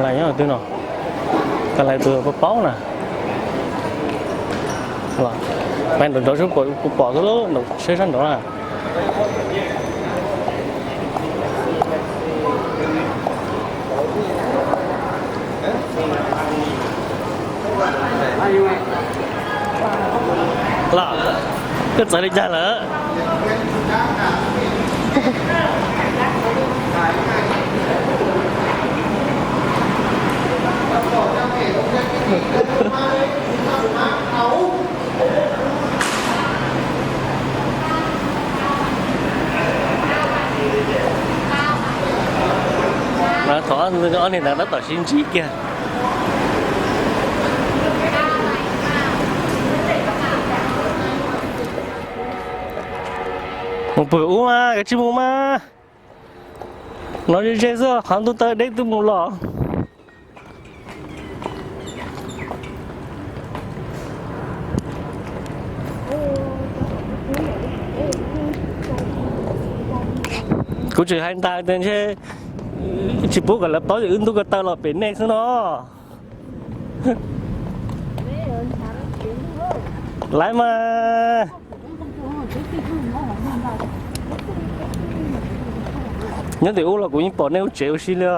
Lais nyob twg no? Lais tus paub paub na. Pais nraum nraud seb puas pom xwb, nraum seb sab nraud na. Los, koj txawv li cas lawm? Mas thaum ob niag ntawd tab tom sib ntsib kiag. Mus pw ub mas, kav tsij mus mas. No ze ze xwb, qhov ntuj taw deb twb mus los. Kuv tseem hais ntag tias ntshe tsis pub kom lawv paub tias wb ntuj ko taw los pem nej xwb no. Laiv mas. Nyob tim ub los kuv yeej pom nej ua tsev ua si li os.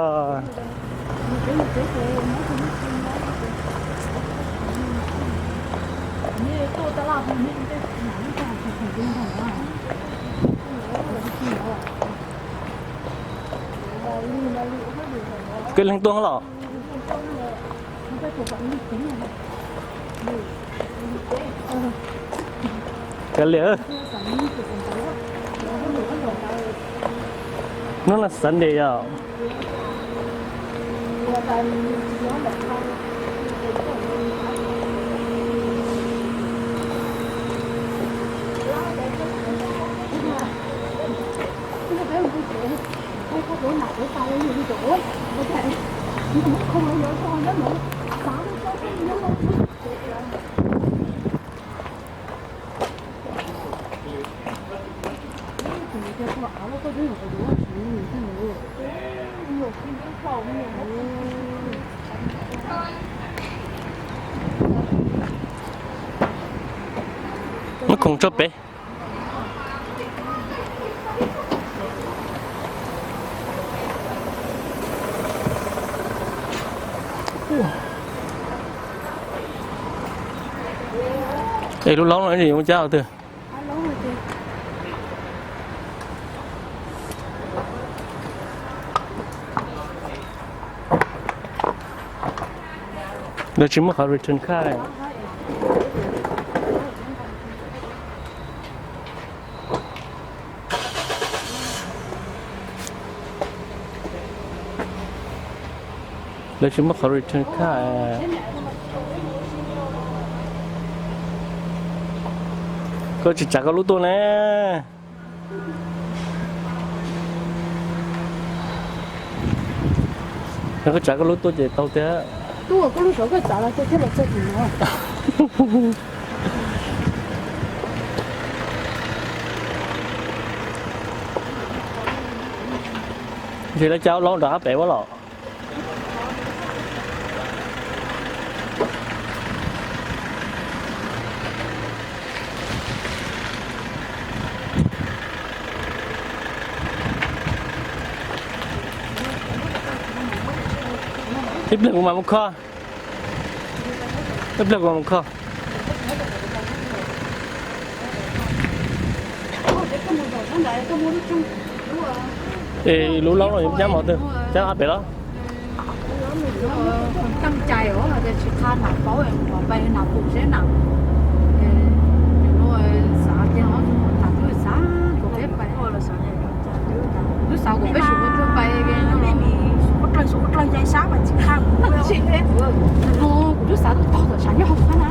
Koj leej tuaj los? Kav liam, hnub no Sunday yom. Muab khoom tso pem. Es lub laub no yuav mus cab qhov twg? Lawv tsis muaj qhov return card. Lawv tsis muaj qhov return card. Koj tsis tsav koj lub tuaj ne. Koj tsav koj lub tuaj ces tau tiag. Tuaj koj lub saud koj tsav los thiaj los txog tim no. Ntshe lawv cab laub rov qab pem ua los. Ib pliag kuv mam mus kho. Ib pliag kuv mam mus kho. Es lub laub no yuav cab mus qhov twg, cab qhov pem los? Kuv twb xav tuaj tog tom sam nyob hauv qab na.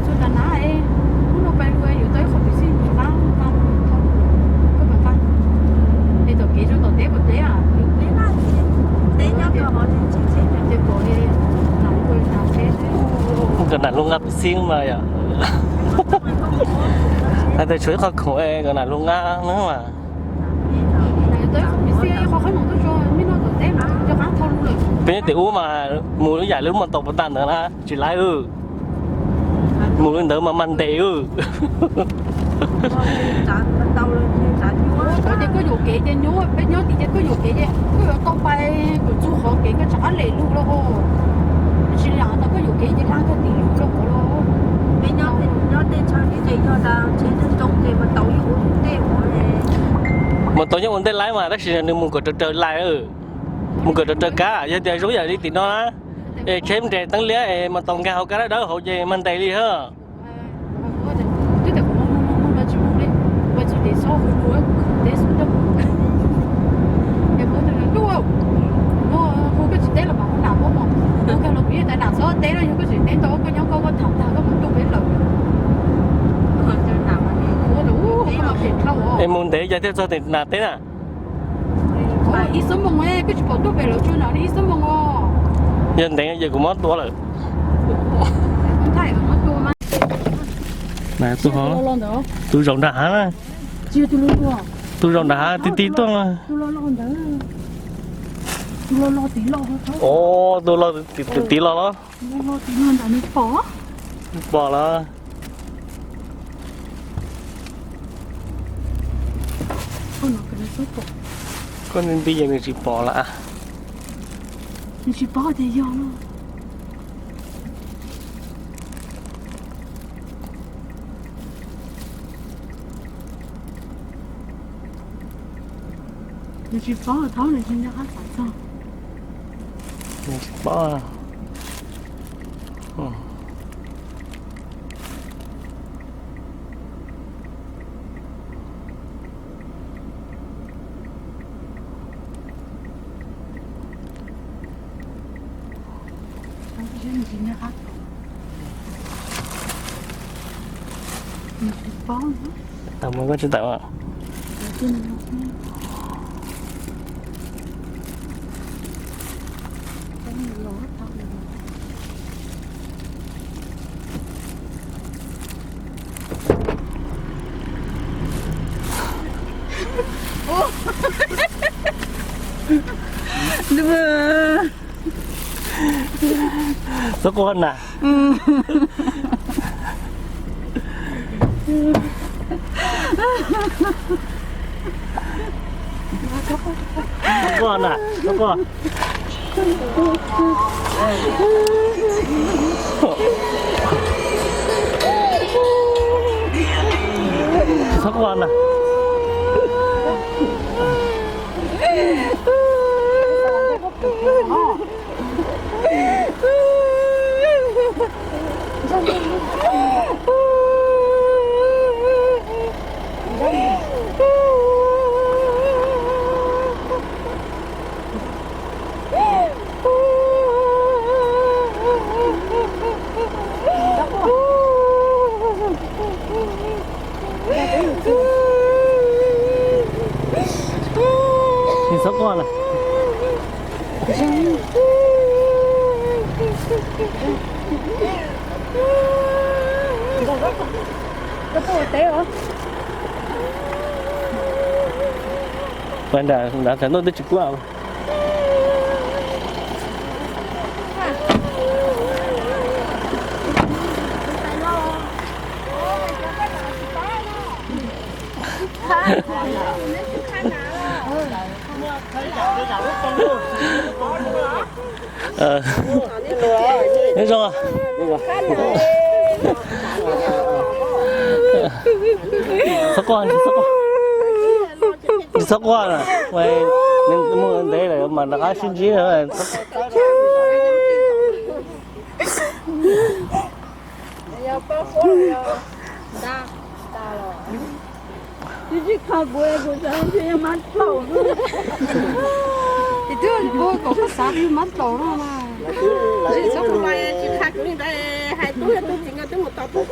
Txhua na, hnub no peb lub yuav tau ib qho pem xij tau, koj pom qab. Es tom kev rau tom teb puas deb? Ces pom nam lub nqaj pem xij mas yom. Hais tias tshuav ib qho khoom es kom nam lub nqaj na mas. Peb nyob tim ub mas mus lub yam li lub mas tau puas tag ntawd na, tsis laib. Mus li ntawd mas mag ntes. Ces koj yuam kev ces nyuaj, peb nyob tim ces koj yuam kev ces koj yuav tau pais kom txog qhov kev koj rov qab lem lug los. Tsis li tau koj yuam kev ces lag koj tim lug rau qhov los. Peb nyob, nyob tej chaw tib ces yog tas tsheb coob coob ces mas tau ib ua ntej ua. Mas tau nyob ua ntej laib mas tab sis nws mus kom raws raws laij, mus kom raws raws kab. Yog tias zoo yam li tim no na, es tsheb nres teeb liab es mas tau nkag hauv kab dawb dawb hauv ces mag ntes li hab. Es mus ntev cas thiaj txog tim nas teb na? Yog ntev ces kuv muab tua lawm. Tus zaum nram hav na. Tus zaum nram hav ti ti tuaj. Tus los tim los los. Pom los. Koj nti nti ces nws tsis pom lawm. Nws tsis paub tias yog no. Nws tsis paub thaum nws tsis nco qab xav txog. Nws tsis paub. Tau mus koj tsis tawm. Txhob quaj na. Txhob quaj na, txhob quaj. Txhob quaj na. Txhob quaj na. Nram txhais ntuj twb tsis quaj. Nyob zoo. Txhob quaj, tsis txhob quaj. Tsis txhob quaj na. Mus ntev lawm mas rov qab sib ntsib.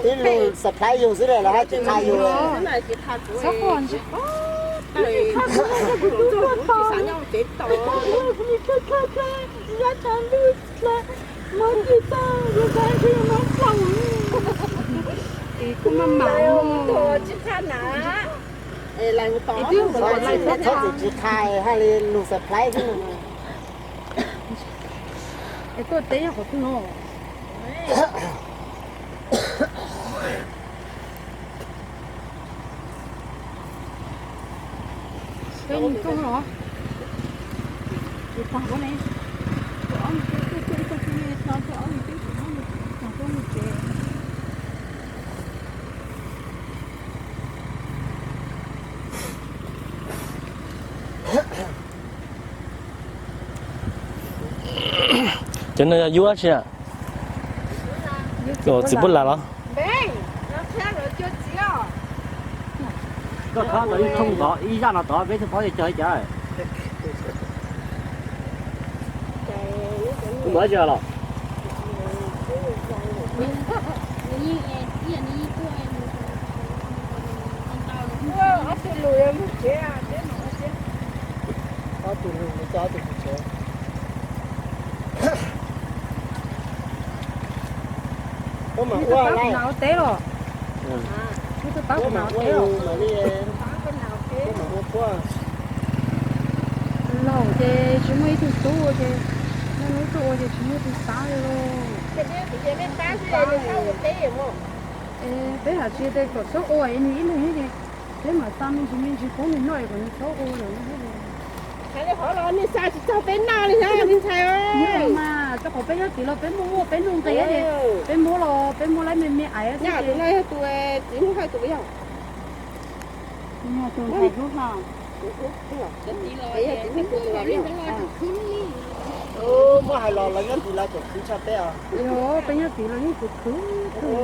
Tib lub surprise yus xwb lawm, lawv hais tsis qha yus. Kuv maj mam tsis qha na. Twb txhob txwm tsis qha hais li lus surprise xwb. Es tuaj teb yog qhov twg no? Cov mus tuaj los? Ces pog kuv ne, cov ob mus tuaj tuaj tuaj ib tag tug me no, cov ob mus tuaj tuaj tuaj tuaj tuaj tsev. Cov no yog yub dab tsi na? Txiv phuab las los? Koj khob tau ib thooj tod, ib zaj no tod, peb tug phob cog ib cov. Tus muam tsis los? Ob tug lus, ob tug tsev. Koj mam ua teb los? Koj mam ua li, koj mam ua puab. Laus ces tsis muaj ib tug tub ua ces, muaj ib tug ua ces tsis muaj ib tug xav li lauj. Peb hais tsis tias kom txhob ua nws ib leeg ces peb mam xa me ntsis me ntsis pub nws noj es kom nws txhob ua lawm. Hais li qhov los nej xa tsis txog peb noj li thiab nej ntxhais. Mas rau qhov peb nyob tid los peb muaj muaj peb nuj nqis ces peb muab los peb muab laib me me aiv xwb ces. Tus no yog tus txiv Hmoob Hawj tus yog? Tus ntxhais Hmoob Hawj. Muab hais los los nyob tid los tseem khwv tshaj peb os. Yog peb nyob tid los yeej khwv khwv.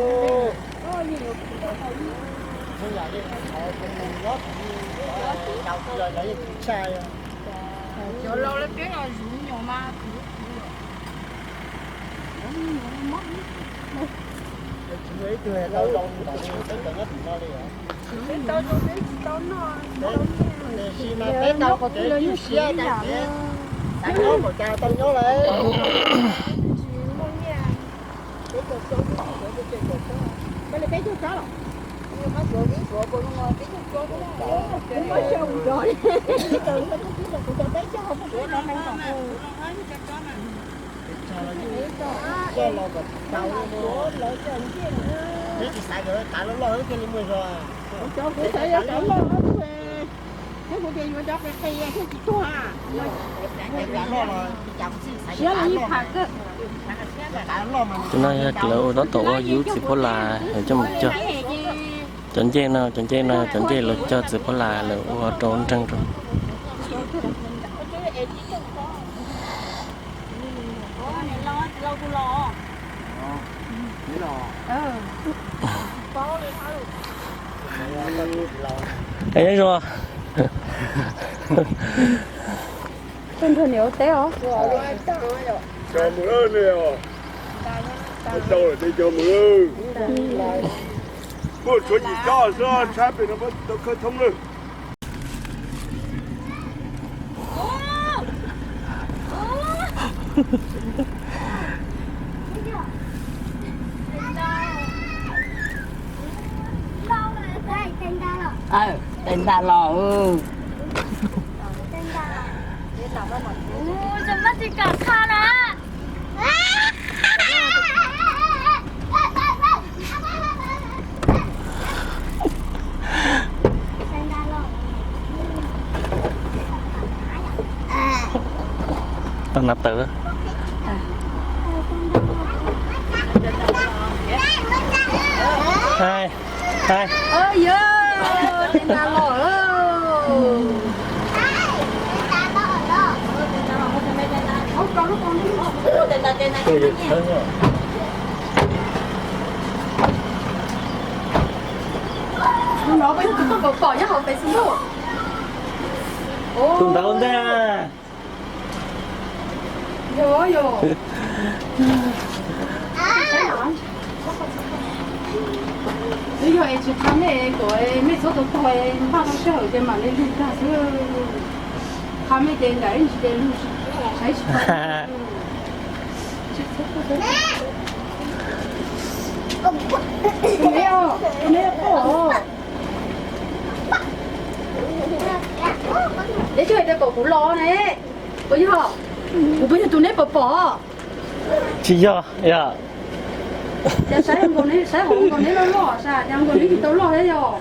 Cov laus lawv peb los zuv nyuam mas khwv khwv. Tsis muaj ib tug tau zoo npaum li peb cov nyob tim no li os. Peb tau zoo peb tsis tau noj. Tiam sis mas peb tau kev ywj siab tau kev xaiv nyob npaum cas tau nyob lawm. Peb caug tsob, peb caug tsob los? Peb caug tsob. Peb tsis xaiv kom tav loj loj thiaj li muaj zog. Cov kuv xaiv yog tav loj thiab kuv tias yuav cov qis qis thiaj tsis tuag. Tus no yog lawv ua tab tom ua yub txiv phuab las lawv coj mus cog. Cov ncej no, cov ncej no yog cov ncej lawv cog txiv phuab las lawv ua rau nreeg rau. Nyob zoo. Tuaj nrog niam ua teb os. Cog mus lawm ne os. Tau lawm ces cog mus lawm. Muaj tshuav yim tsob xwb, tshab pem no muab tau khawb thoob lawm. Tes nta los. Tau nab tawm. Hais, hais. Tes nta los. Tus no peb yog tus tuaj pom pom nyob hauv Facebook. Tus ntawd ua ntej. Yog, yog. Twb yog es tsis qha mej kom mej txhob tau tog, npaj tau sij hawm ces mam li lug tag xwb. Qha mej ces nram ib ntsis ces lug, saib tsis tau. Tus me, tus me pom. Neb twb hais tias kom kuv los ne, puas yog? Kuv puas yog tus neb pom pom? Tsis yog, yog. Cas saib nkaus neb, saib hauv nkaus neb loj loj, cas nkaus neb tsis tau loj thiab yog?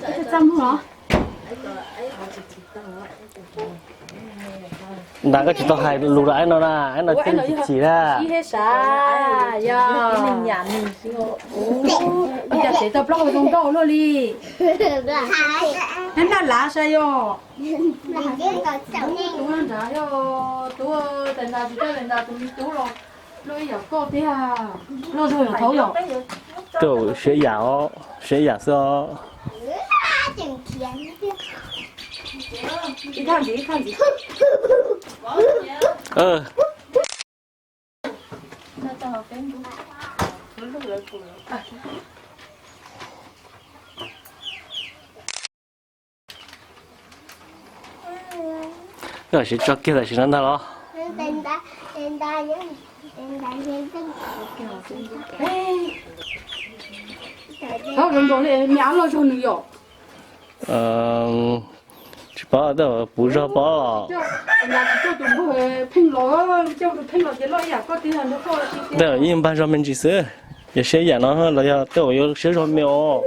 Txaj muag los. Ntag koj tsis tau hais lus rau aib no na, aib no tseem chim chim na. Ib hib sav yog. Ua cas tsev tau plaub hau zoo nkauj luaj li. Neb npaj lav sav yog. Tub nrad yog, tub tais nrad tsis tau tais nrad tus me tub los luaj ib yam koj tiag, loj zog yog thaud yom. Tej siab yam os, siab yam xwb os. Koj siv tso kiag tam sim no ntag los. Thaub zoo nkaus li me ab loj zog nws yom. Tsis paub, tej puv zog paub. Tej yeej npag zog me ntsis xwb, yog siab yam no los yog tej uas yuav siab zog me os.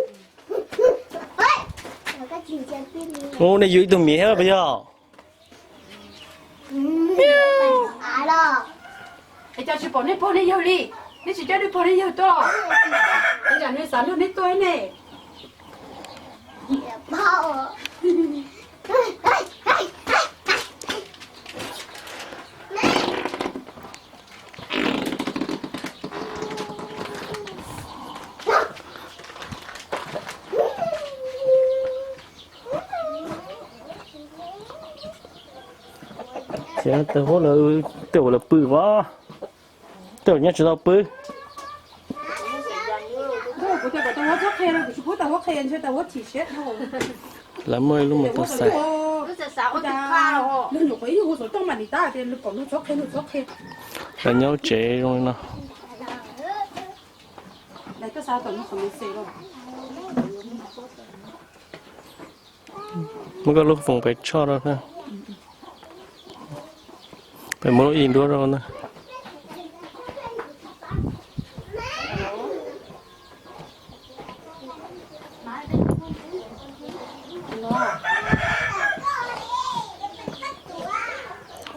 Ub, nej yug ib tug miv thiab puas yog? Es cov tsis pom nej pog nej yawg li, nej tsis coj nej pog nej yawg tuaj. Es yam nws xav nrog nej tuaj ne. Tsis tau huab lawv, tej uas lawv pw os, tej uas nyob tsis tau pw. Lawv muaj ib lub mos tais xaiv. Lawv nyob tsev zoo li no. Muab koj lub foos pem tshoj rau na. Peb muab lub ib nruab rau na.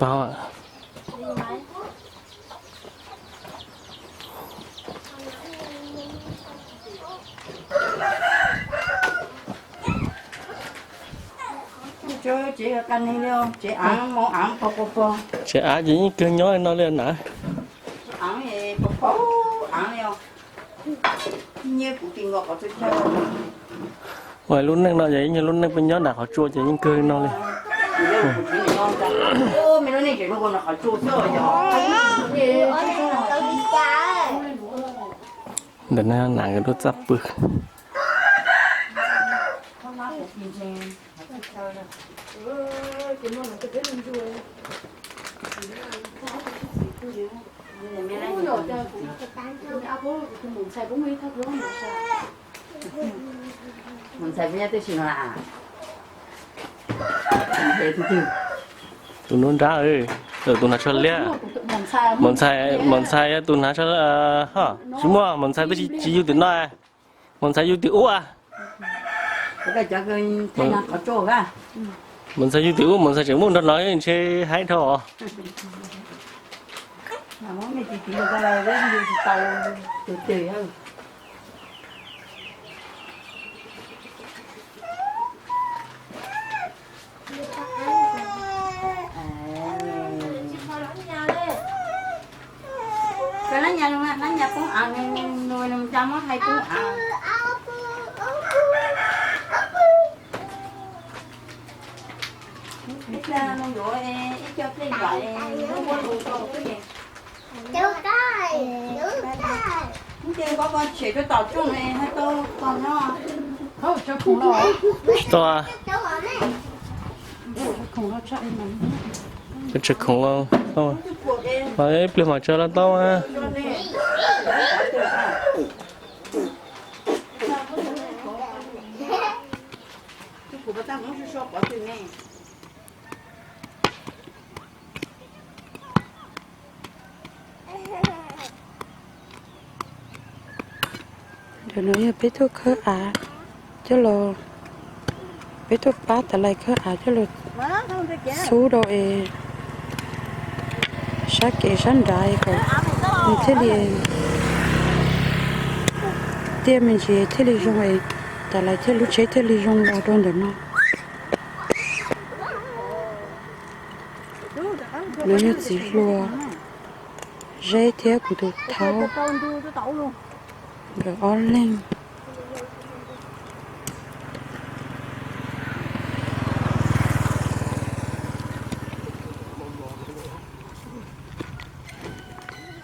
Paub. Tsev av ces yeej kawg nyob no li na. Ua lub neej no ces ib nyuag lub neej peb nyob nram qhov tsua ces yeej kawg li no li. Ntawm no nam nkawd lub txaj pw. Tus nuav nrab, tus hnav tsho liab. Maum ntxhais, maum ntxhais yog tus hnav tsho, tsis muaj, maum ntxhais twb tsis yug tim no. Maum ntxhais yug tim ub. Maum ntxhais yug tim ub, maum ntxhais tseem muaj nrog no ntshe haib dhau os. Koj lab nyas, lab nyas poob av, nws cas muab hais poob av. Ib co pliaj yam, ib co pliaj yam, ib co pliaj yam. Tsis tau. Tsaws khoom los, ib pliag mam tsaws los tau. Ntawm no yog peb tuaj khawb av coj los, peb tuaj pab tas lais khawb av coj los xub rau es sab kev sab nrad es kom nws thiaj li tiaj me ntsis thiaj li zoo es tas lais thiaj lub tsheb thiaj li zoo los rau ntawm no. No yog txiv hluas Zeb thiab kuv tus thaub nkawd ob leeg.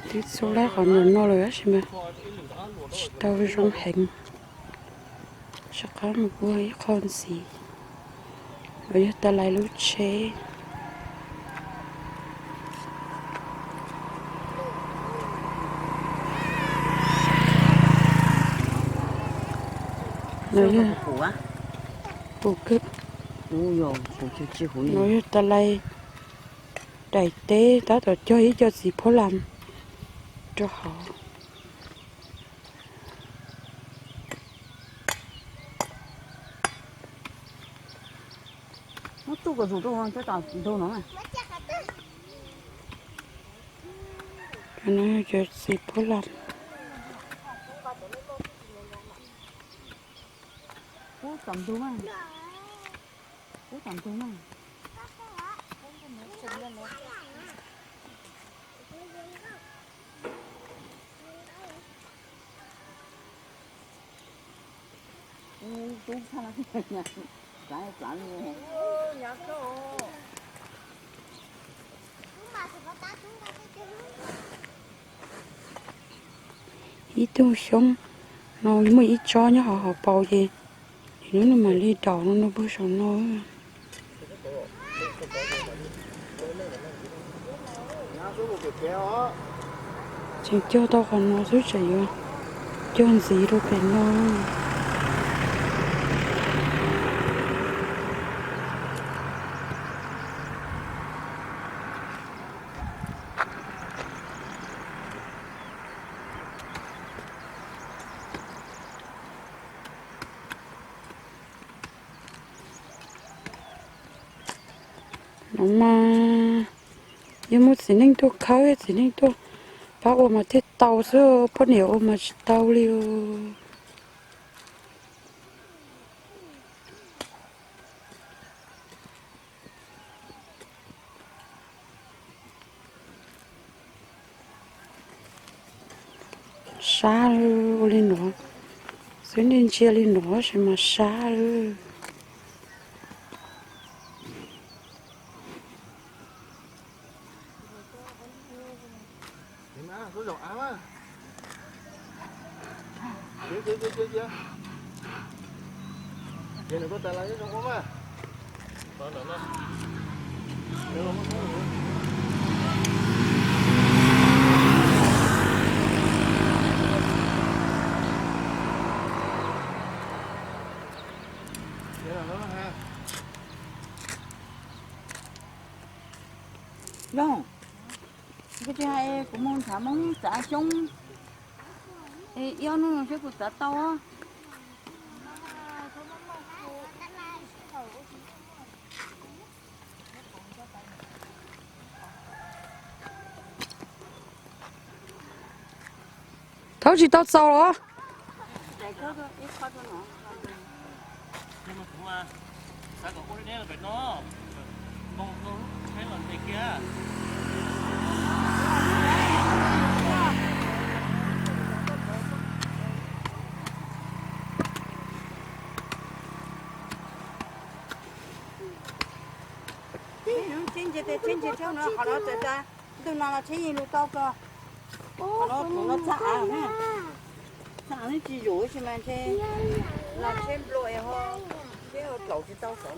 Twb txhua lab qhov no no lawm tab sis mas tsis tau zoo heev. Sab qab mus ua ib qho ntxiv, los yog tas lais lub tsheb. Los yog, los yog tas lais daim teb tab tom cog ib co txiv phuab las rau hauv. Muab tub kom zus rau, ntau no. Cov txiv phuab las. Ub, tom ntug na. Ub, tom ntug na. Ib tug xyoob no muaj ib tsob nyob hauv hauv paus ces hnub no mam li daus no no puag saum no. Tseem cog tau qhov no xwb tseem yuav cog ntxiv rau pem no. No mas yog muaj txiv neej tuaj khawb, txiv neej tuaj pab ua mas thiaj tau xwb, poj niam ua mas tsis tau li os. Sab ua li no, xwb ntsia ntsia li no tab sis mas sab lawm. Yog, kuv mus nrhav Hmoob txav xyoob, ib ob hnub no seb puas txav tau. Thaub tsis tau txaus los? Tsheb ntsia, tsheb ntsia tsheb no, qhov no txawm tas ntuj no los tsheb yeej lug tau kawg. Qhov no txav av na, txav av tsis zus tab sis mas ntshe los tsheb nplua es ho, tsheb ho tlaus tsis tau xov.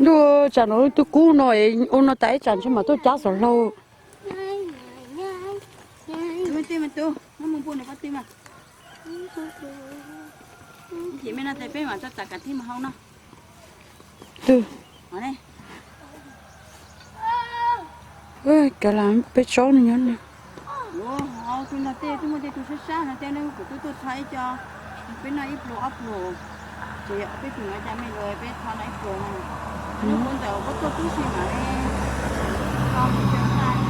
Ntuj, tsam no tus kub no es ua no tas ib tsam ntshe mam tuaj cab xov hlau. Tus me tub, muab mus npuaj nws pob tw mas. Ib chim me no tes peb mam tso tam kav thib mus hau no. Twg? Kav lam peb tsob no nyob no. Tus no tej twb muaj tej tug sab sab no tej ne, kuv twb tuaj tho ib co, peb noj ib pluag ob pluag, ces peb tus no cas me luag peb tho no ib pluag no. Hnub ntawd peb tuaj tub si mam li tho mus cov nqaij.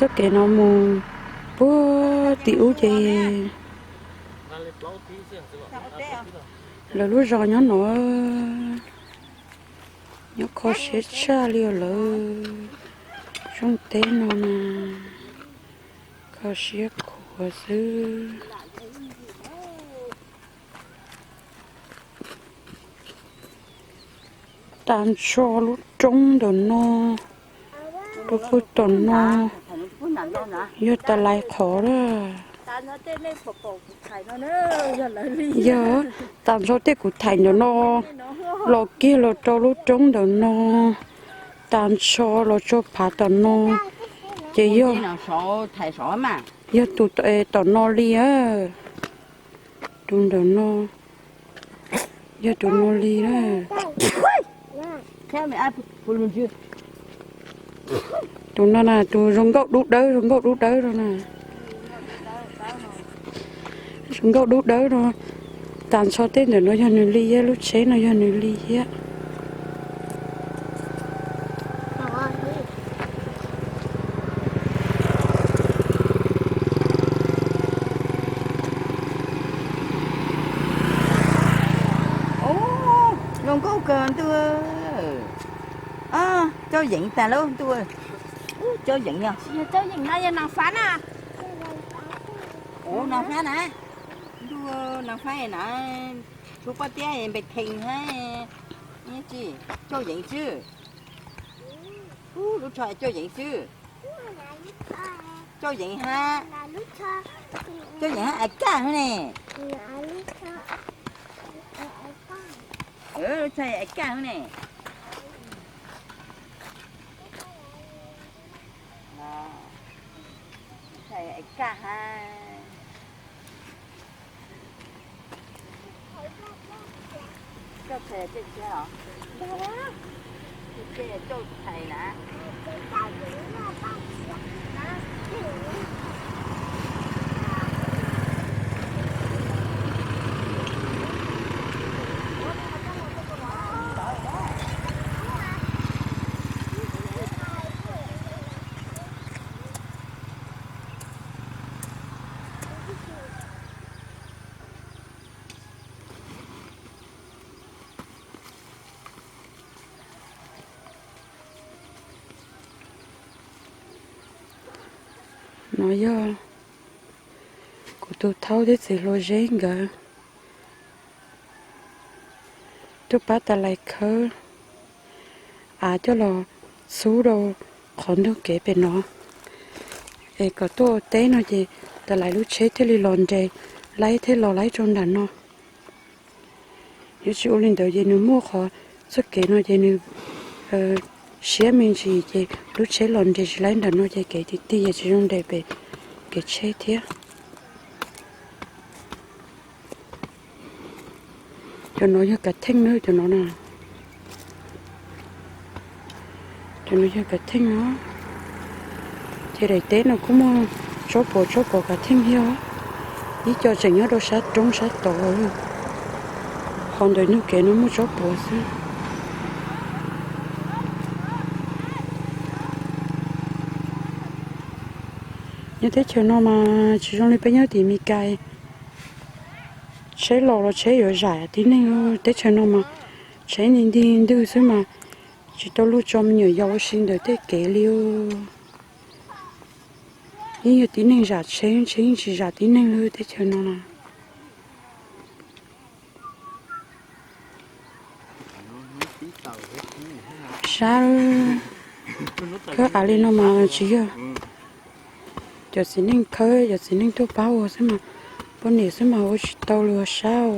Txoj kev no mus puag tim ub ces lawv lub zos nyob no, nyob kho siab tshaj li os lawv. Rooj teb no na, kho siab khuav xwb. Tas nrho lub roob ntawm no, rau puag tom no, yog tas lais qhov lawm. Yog tas nrho tej kuv thaij ntawm no los kiag los rau lub roob ntawm no, tas nrho los rau phav tom no, ces yog, yog tus tom no li, tus ntawm no, yog tus no li na. Tus no na, tus zoo nkauj dub dawb, zoo nkauj dub dawb no na. Zoo nkauj dub dawb no, tas nrho tej ntawm no yog nws li thiab, lub tsheb no yog nws li thiab. Zoo nkauj kawg ntuj. Cov yeem tas lauj ntuj. Cov yeem yog, cov yeem no yog nas fab na. Ua nas fab na. Ntuj, nas fab na. Tshuav pob tiab npe theej hab. Tsis, cov yeem xwb. Lub tsho cov yeem xwb. Cov yeem hab. Cov yeem hab es kaj hab ne. Lub tsho es kaj hab ne. Lub tsho es kaj hab. No yog kuv tus thaub thiab txiv hluas Zeb nkawd tuaj pab tas lais khawb av coj los txhub rau qhov ntug kev pem no, es kom tuaj ua teb no ces tas lais lub tsheb thiaj li los nres laib thiab los laib rau nram no. Yog tsis ua li ntawd ces nws muaj qhov txoj kev no ces nws siab me ntsis ces lub tsheb los nres tsis laib nram no ces kev ti ti es tsis zoo nres pem kev tsheb thiab. Cov no yog kav theej na, cov no na. Cov no yog kav theej os. Ces daim teb no kuj muaj tsob puas tsob puas kav theej thiab. Ib co tseem nyob rau sab roob sab tod. Qhov ntawm ntug kev no muaj tsob puas xwb. Nyob teb chaws no mas tsis zoo li peb nyob tim Meskas, tsheb los los tsheb yuav zam tib neeg. Teb chaws no mas tsheb nti nti ntwg xwb mas tsis tau luag tso me nyuam yaus ua si ntawm tej kev li. Yeej yog tib neeg zam tsheb, tsheb yeej tsis zam tib neeg li teb chaws no na. Sab, Khawb av li no mas tsis yog cov txiv neej khawb, cov txiv neej tuaj pab ua xwb mas, poj niam xwb mas ua tsis tau li sab os.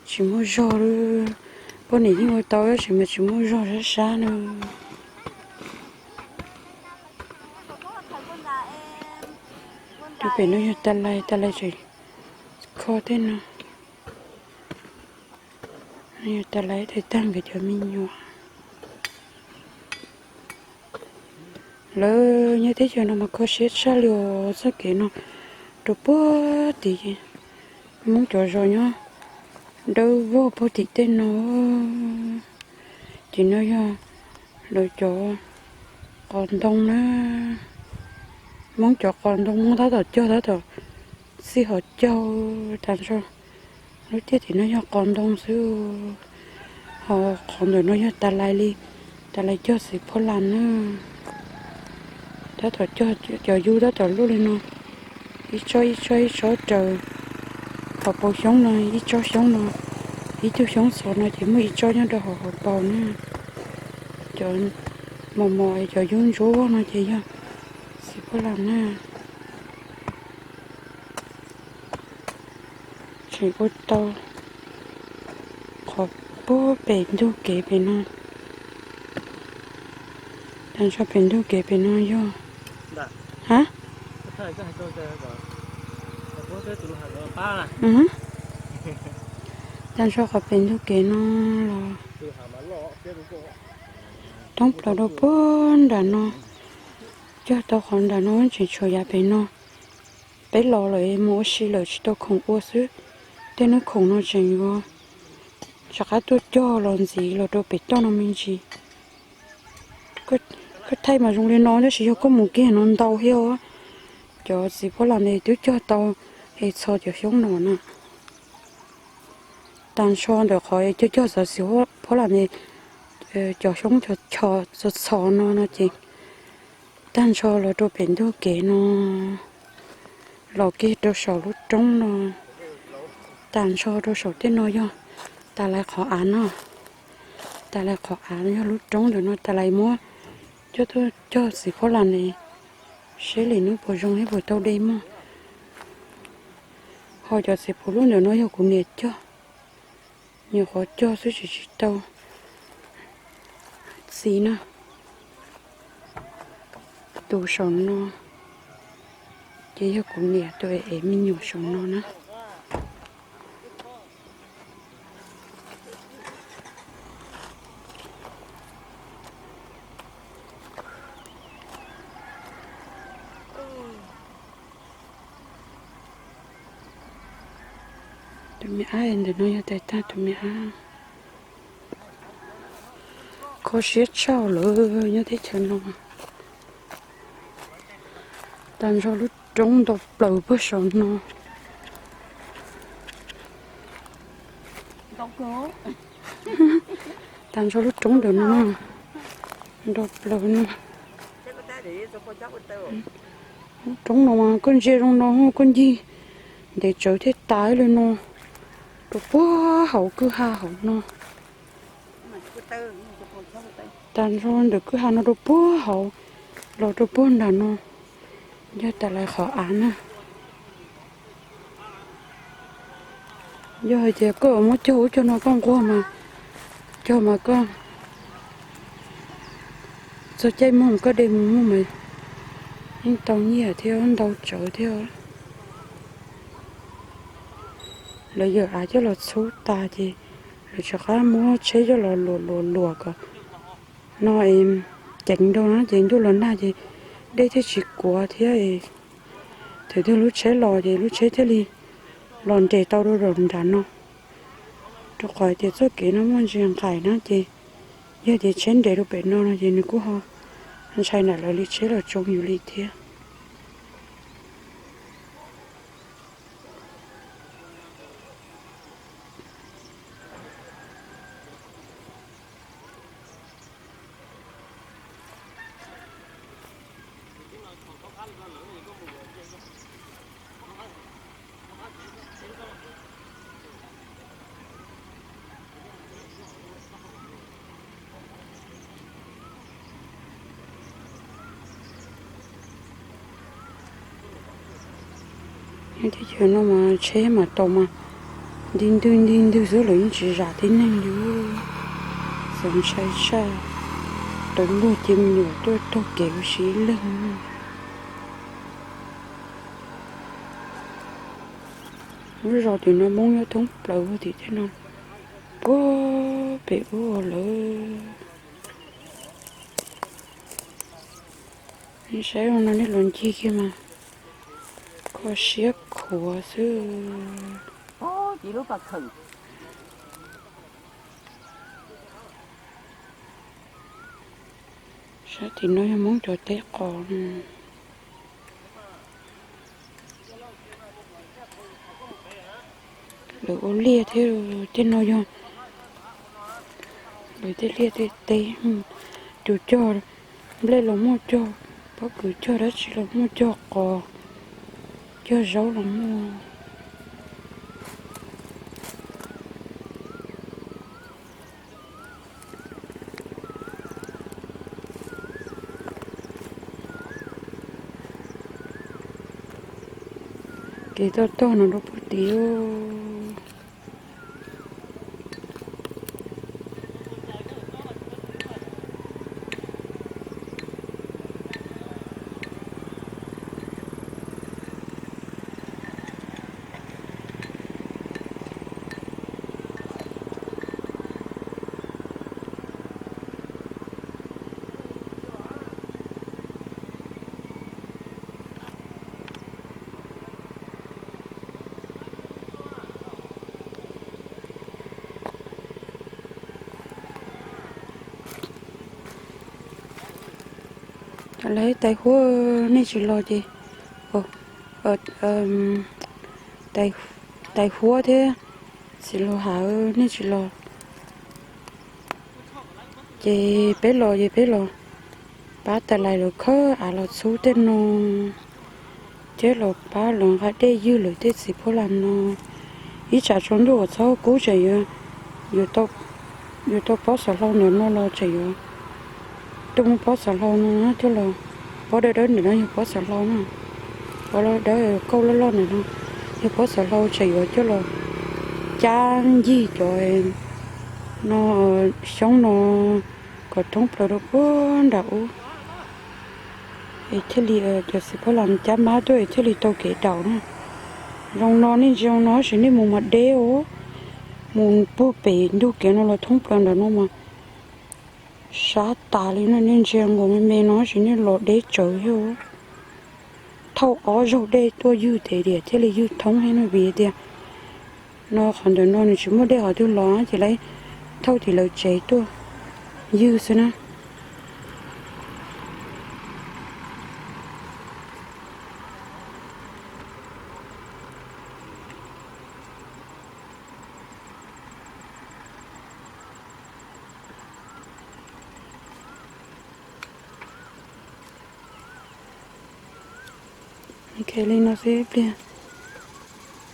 Tsis muaj zog li, poj niam yeej ua tau tab sis mas tsis muaj zog sab sab na. Rau pem no yog tas lais, tas lais tseem kho tej no. Yog tas lais ib tag nkawd cov me nyuam. Lawv nyob teb chaws no mas kho siab tshaj li os, txoj kev no rau puag tim Hmoob cov zos nyob dawb vog puag tim tej no. Ces no yog lawv cov qos ntoo na, Hmoob cov qos ntoo muab tab tom cog tab tom txij hauv caug tas nrho. Lub tiaj tim no yog qos ntoo xwb, ho qhov ntawm no yog tas lais li, tas lais cog txiv phuab las na. Tab tom cog cov yub tab tom luaj li no, ib tsob ib tsob ib tsob raws. Qhov paus xyoob no, ib tsob xyoob no, ib tug xyoob txhos no ces muaj ib tsob nyob rau hauv hauv paus na. Cov mos mos cov yub ntsuab no ces yog txiv phuab las na. Tseem ua tau qhov puag pem ntug kev pem no. Tas nrho pem ntug kev pem no yog, ha, tas nrho qhov pem ntug kev no los thoob plaws rau puag nram no. Cog tau qhov nram no tseem tshuav yav pem no. Peb los lawm mus ua si lawm tsis tau khoom ua xwb. Tej hnub khoom no tseem yuav rov qab tuaj cog los ntxiv los rau pem toj no me ntsis. Koj thaij mas zoo li no tab sis yog koj mus kiag no ntau thiab. Cov txiv phuab las ne twb cog tau es txhos cov xyoob no na. Tag nrho ntawm qhov cog cog txog txiv phuab las ne, cov xyoob txhos txhos no no ces tag nrho los rau pem ntug kev no, los kiag rau saum lub roob no. Tag nrho rau saum tej no yog tas lais qhov av no. Tas lais qhov av no yog lub roob ntawm no tas lais muab coj tuaj cog txiv phuab las ne, seb lwm hnub puas zoo thiab puas tau de mog. Ho cov txiv phuab lub ntawm no yog kuv niam cog, nyuam qhuav cog xwb tsis tsis tau txiv na. Tus saum no ces yog kuv niam tus ev me nyuam saum no na. Tus me ab ntawm no yog tais tag tus me ab. Kho siab tshaj lawm nyob teb chaws no. Tag nrho lub roob nto plaws puag saum no. Tag nrho lub roob ntawm no nto plaws no. Lub roob no mas koj ntsia zoo no koj ncig ntev tsawv thiaj tas li no, rau puag hauv kwj ha hauv no. Tag nrho ntawm kwj ha no rau puag hauv, los rau puag nram no, yog tas lais qhov av na. Yog hais tias koj muab cog ub cog no koj nquag mas, cog mas koj txog caij muag koj de mus muag mas yeej tau nyiaj thiab ntau tsawv thiab. Lawv yawm av coj los txhub tas ces lawv rov qab muab tsheb coj los luam luam luam kom no es ceev nrog na ces ntuj los nag ces dej thiaj tsis kuav thiab. Thaum twg lub tsheb los ces lub tsheb thiaj li los nres tau rau nram no. Rau qhov tias txoj kev no muaj ntsis nqaim na ces yog tias tsheb nres rau pem no no ces nws kuj ho ntshai nram lawv li tsheb los tsoo yus li thiab. Teb chaws no mas tsheb mas tau mas nti ntwg nti ntwg xwb, lawv yeej tsis zam tib neeg li. Txaus ntshai tshaj, tau luag ces me nyuam tuaj taug kev ua si ib leeg. Lub zos tim no Hmoob nyob thoob plaws tim tej no, puag pem ub lawm. Nej saib zoo no nej los ncig kiag mas kho siab khuav xwb. Sab tim no yog Hmoob cov teb qos. Lawv ua liaj thiab, tej no yog lawv tej liaj tej teb. Tus cog nplej los muaj, cog pob kws, cog dab tsi los muaj, cog qos, cog zaub los muaj. Kev toj tog no rau puag tid. Lawv tais huab nej tsis los ces, tais huab thiab txiv laus Hav nej tsis los ces peb los, ces peb los pab tais lais lawv khawb av los txhub tej no, thiab los pab lawv nqa dej ywg lawv tej txiv phuab las no. Ib tsam tsaus ntuj uas txhob kub tseem yuav tau pob xov hlau ntawm no los tseem yuav tuaj muaj pob xov hlau no coj los. Pob dawb dawb ntawm no yog pob xov hlau na, pob dawb kauj loj loj ntawm no yog pob xov hlau tseem yuav coj los cab ncig cov no, xyoob no kom thoob plaws rau puag nram ub. Es thiaj li cov txiv phuab las cab mab tuaj es thiaj li tau kev daus na. Zoo no nej ntsia zoo no tab sis nej mus mas deb os, mus puag pem ntug kev no los thoob plaws nram no mas sab tas li no, nej ntsia nkaus me me no tab sis nej los deb tsawv thiab. Thauj ob zaug dej tuaj ywg tes diam thiaj li ywg thoob thiab no vim tias no qhov ntawm no nws tsis muaj dej qhov twg los ces lawv thauj tim lawv tsev tuaj ywg xwb na. Ok, li no xwb ib pliag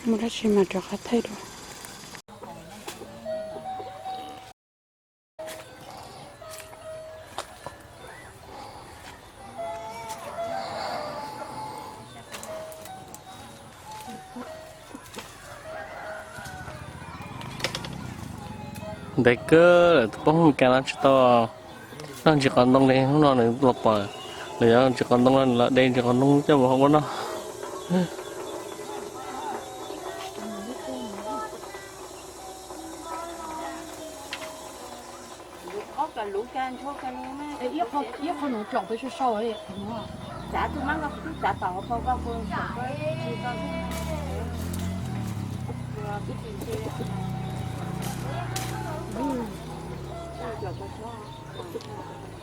muaj dab tsi mas rov qab thaij dua. Ntev kawg lawm tus poj Hmoob Meskas no tsis tau noj ntsis qos ntoo li. Hnub no nws los pom lawv yuav ntsis qos ntoo no nws los de ntsis qos ntoo coj mus hau ua noj.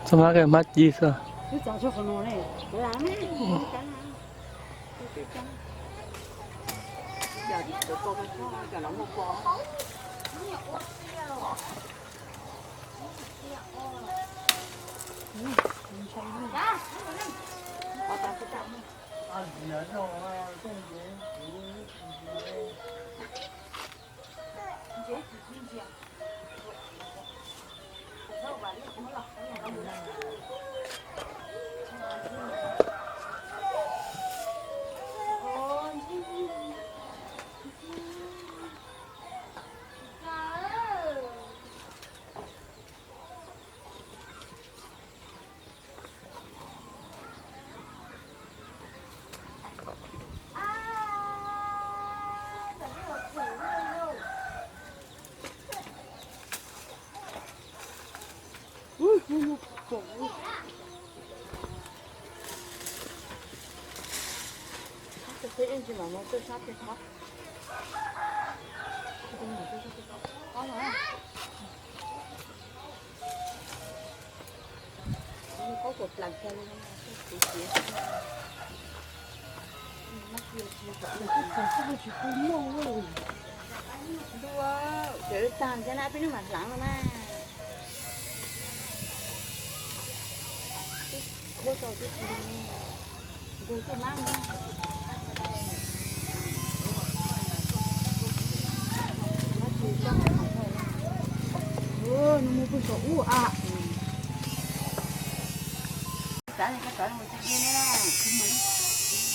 Txog hmab, hmab ci xwb. Ntuj, tseem tag thiab na, peb hnub mam hlav no na. Khuab tau tib si, nqus tuaj mab na. Nws muaj pug saum ub a. Txav, txav mus txij dej na.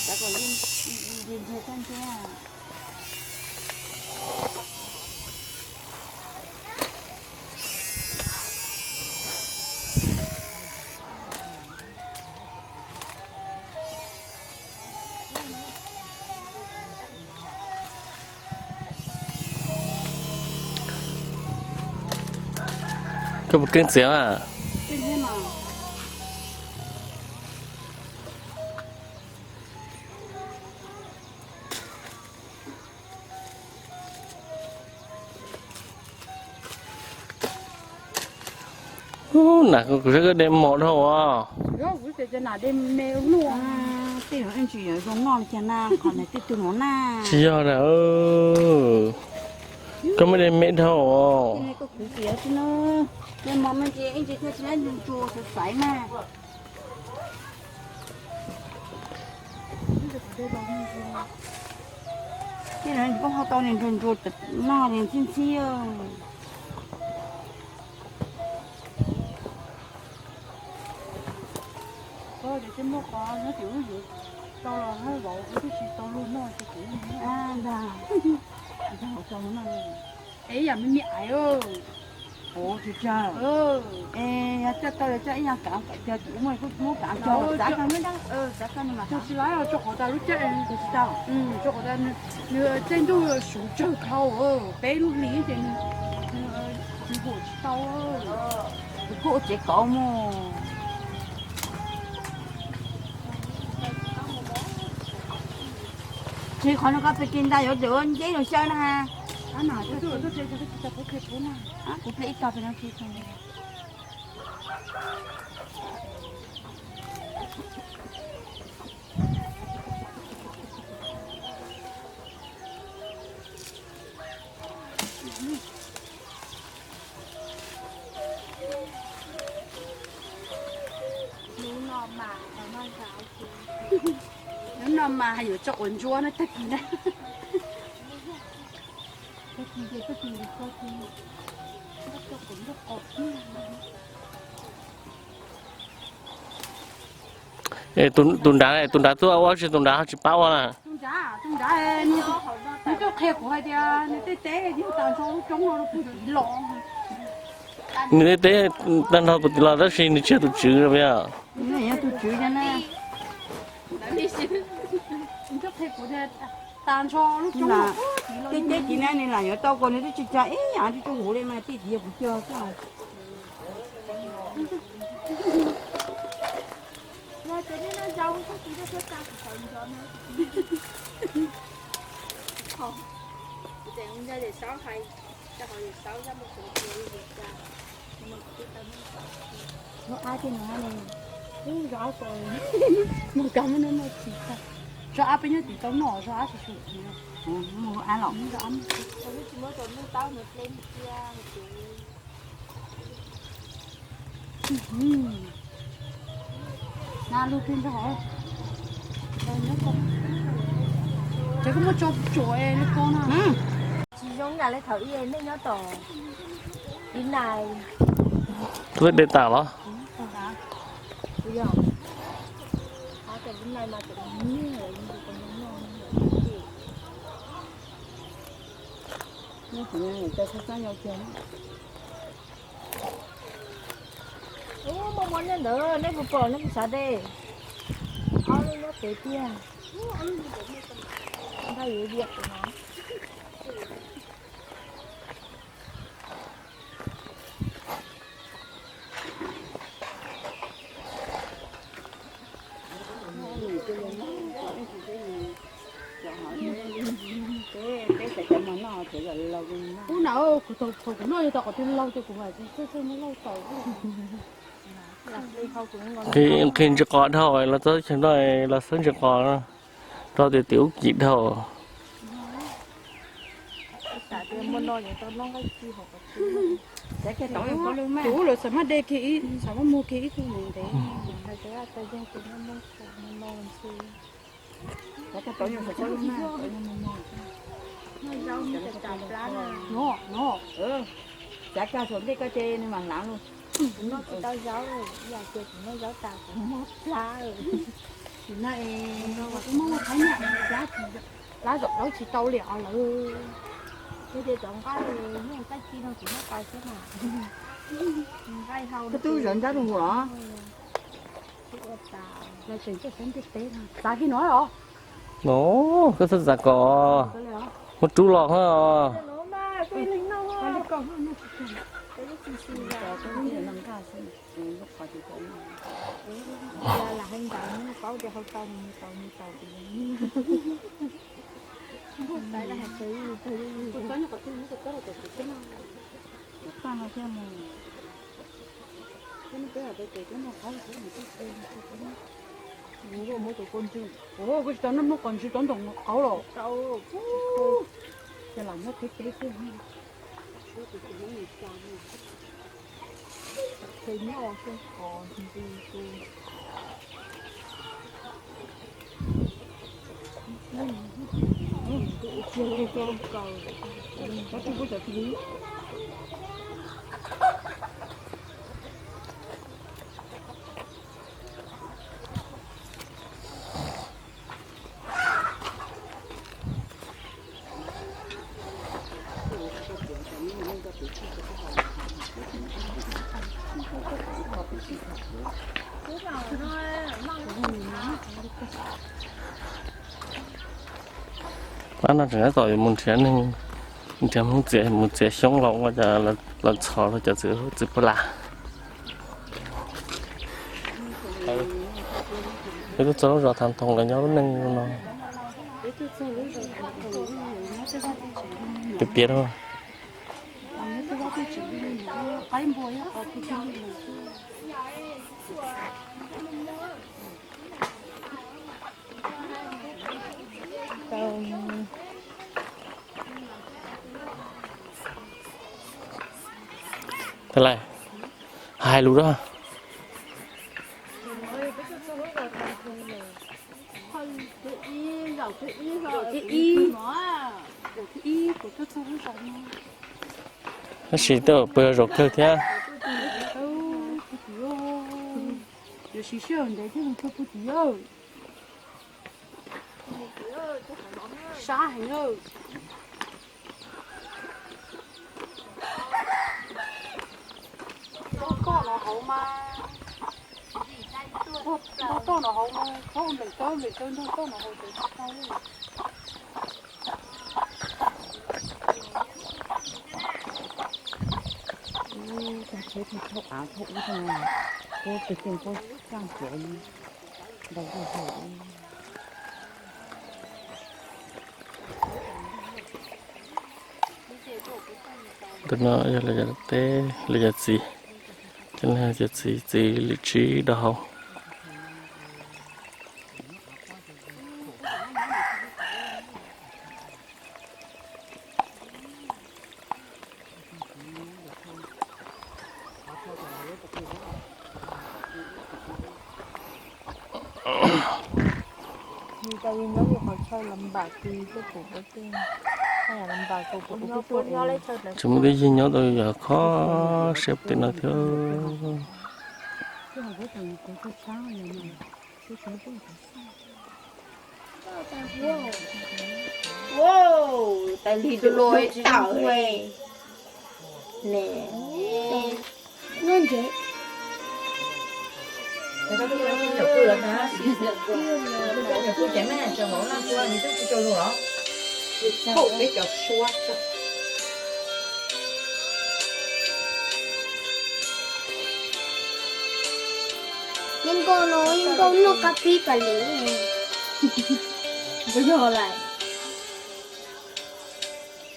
Txav kom ntsia ntsia tag ntsia. Koj puas keeb txiav a? Ub, nas kuv saib koj de mos dhau os. Tej no tsis zoo noj li cas na, qhov no tej tug no na. Tsis yog na. Koj muab de me dhau os. Tej no koj kwv txiav xwb na. De mos me ntsis ib ntsis thiaj tsis lab ntsuag ntsuag xaiv xaiv mas. Tej no koj ho tau niag ntsuag ntsuag noj niag ntxhib ntxhib. Koj ces twb muaj qhov nyob tim wb yuav tau los hab vauv, wb twb tsis tau luag noj ces kuv ntag. Es ib yam me me aiv. Ua tsis tsawg. Es yog coj tau yog coj ib yam kav, cog tim ub muaj kuj muab kav cog, txav koj, txav koj no mas. Cog tsis laib os, rau qhov tas lub caij, cog tsis tau. Rau qhov tas nws caij ntuj suv tsawg dhau, peb lub hlis ces nws tsis huam tsis tau. Kuv kuj ua tsev kauv mus. Tsis qhov no koj pes kis nta yuav dam nceb los xyaw na ha. Kuv ple ib tog pem no tsis tau. Hnub no mas yuav tso quav ntsuab na tag kis na. Tus nrad, tus nrad tuaj ua tsi, tus nrad ho tsis pab ua na. Nws tuaj qhia kuv hais tias nws tej teb yog tag nrho lub roob no rau puag tim los. Nws tej teb tag nrho puag tim los tab sis nws tsis yog tus tswv os. Nws yog tus tswv na. Nws tuaj qhia kuv tias tag nrho lub roob no puag tim los. Tej teb tim no nws lam yuav tau kuv, nws twb tsis cog ib yam tsis tso huv li mas tej tim yog kuv cog xwb. Zog ab tej no, zog ab tau, zog ab peb nyob tim tau noj, zog ab tsis tshua kiv. Zog ab, na lug plig ntag hov. Ces koj muab tso tsuam lub koob na. Tsis zoo ib yam li thaum ub nej nyob tom Vib Nais. Lub de tas los? Kuv yog, tom Vib Nais mas tseem nyiag, cov txhob txab yau kiag. Ub, muaj muab nyob ntawd, nej puas pom nej puas xav de? Ob lub nyob pem tiag. Ntag yuav diam no. Kuv tau, thaum kuv noj yog tau qhov twg laug ces kuv mam txawj txawj muab laug tau. Nqhis, nqhis ntsis qos dhau los txog chaw no los xawb ntsis qos no, rau tias tim ub kim dhau. Kuv lawv xav maj de kiag ib, xav maj muag kiag ib tug ntev ntev. Cav kag saum nplej ko ces nws mam hnav los. Kuv noj tsis tau zaub, yam ces kuv noj zaub tas kuv mob plab. Kuv noj es kuv muab ua thab nyam, plab zaum zaub tsis tau li os lawm. Yog tias cov nqaij, nqaij ci no kuv noj tau thiab mas. Nqaij hau. Koj twb zawv nrab rau hauv los? Xav kiag no los? No, koj txhob xav kom muab rub los ho. Kuv tsis tau noj muab qos ntsis rov ntaus qauv los. Ces lam muab qhib qhib xwb. Pab no tseem tab tom mus nrhiav neeg, nrhiav Hmoob txiav, mus txiav xyoob los ua cas los txhos rau cov txiv pab las. Peb tuaj txog lub zos Thav Thoom los nyob lub neej no. Piav piav rau. Tab lais, hais lus da. Tab sis twb pw zaum kawg thiab. Yuav siv sij hawm ntev thiab puag tim. Sab heev. Ntaug toj no hauv mas, ntaug toj no hauv mas txhob ua nplees tawb nplees tawb ntaug toj no hauv ces tsis tau li. Tag tsheb tag thauj av thauj ub thauj no, kuv tus ceem kuj txaj ntsuav ntau zog. Tus no yog lawv cov teb, lawv cov txiv, cov txiv txiv lwm tsib rau hauv. Tsis muaj tib yig nyob tau yam khob siab pem no thiab. Tais lig dua tsis tau. Nws, nws ntse. Yeej nkauj no, yeej nkauj noj kab pib pas li. Nkauj yog lawm.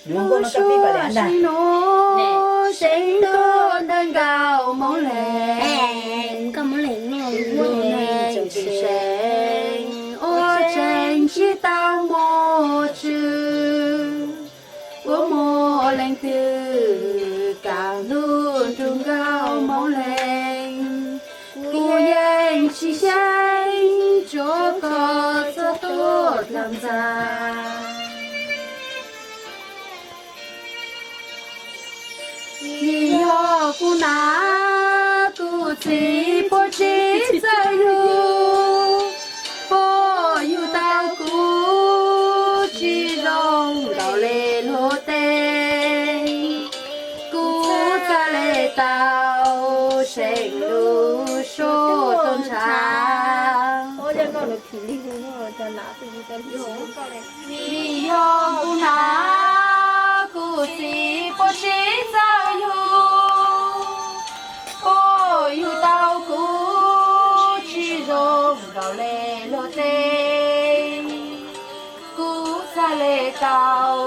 Lub suab seev nuav seev tuaj ntawm nkaus Moob Leeg, lub neej tseem seev ua tseem tsis tau muaj tswv. Ua muaj leej twg kaam lug nrug nkaus Moob Leeg, kuv yeej tsis xyeeb tsuav koj txhob tuaj tag ntxa. Vim yog kuv nam kuv txiv puab tsis txawj yug, puab yug tau kuv tsis zoo nkaus le luag tej. Kuv txhad le tau seem lub suab tuaj ntshav. Vim yog kuv nam kuv txiv puab tsis txawj yug, puab yug tau kuv tsis zoo nkaus le luag tej. Kuv txhad le tau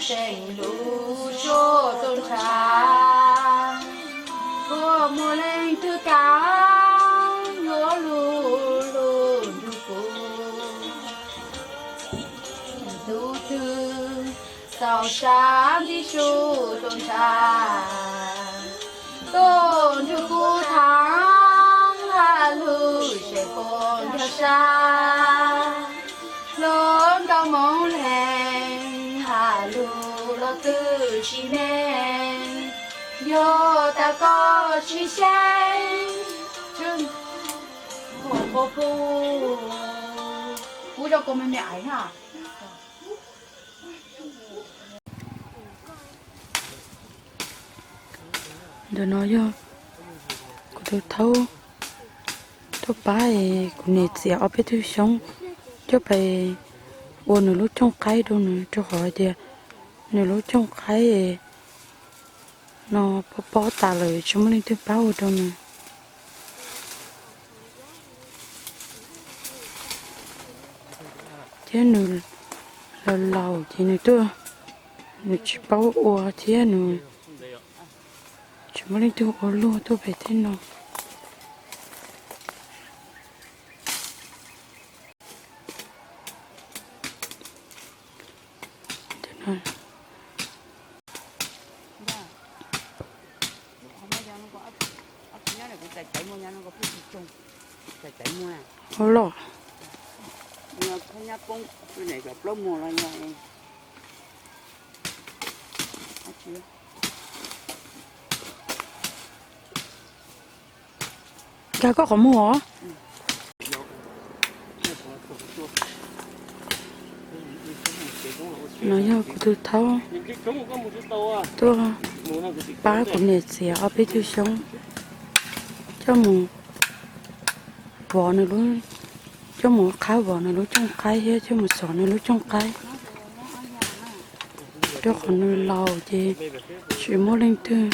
seem lub suab tuaj ntshav. Puab muaj leej twg kaam yuav lug lug nrug kuv, tug twg txaus sab ntsib sub tuaj ntshav, tuaj nrug kuv thaam has lug seb puas nrug sab. Hluas nkauj Moob Leeg has lug los twb tsis meej, yog tas koj tsis xyeeb. Kuv zoo kua me me aiv na. Ntawm no yog kuv tus thaub tuaj pab kuv niam txiav ob peb tug xyoob coj pais ua nws lub cooj qaib rau nws, rau qhov tias nws lub cooj qaib no pob pob tas lawm tsis muaj leej twg pab ua rau nws. Thiab nws laus laus ces nws tuaj, nws tsis paub ua thiab nws tsis muaj leej twg ua luag tuaj pem tej no. Ua loj. Nkag koj qhov muag os. No yog kuv tus thaub tuaj pab kuv niam txiav ob peb tug xyoob coj mus vov nws lub, coj mus qhab vov nws lub cooj qaib thiab coj mus xov nws lub cooj qaib. Rau qhov nws laus ces tsis muaj leej twg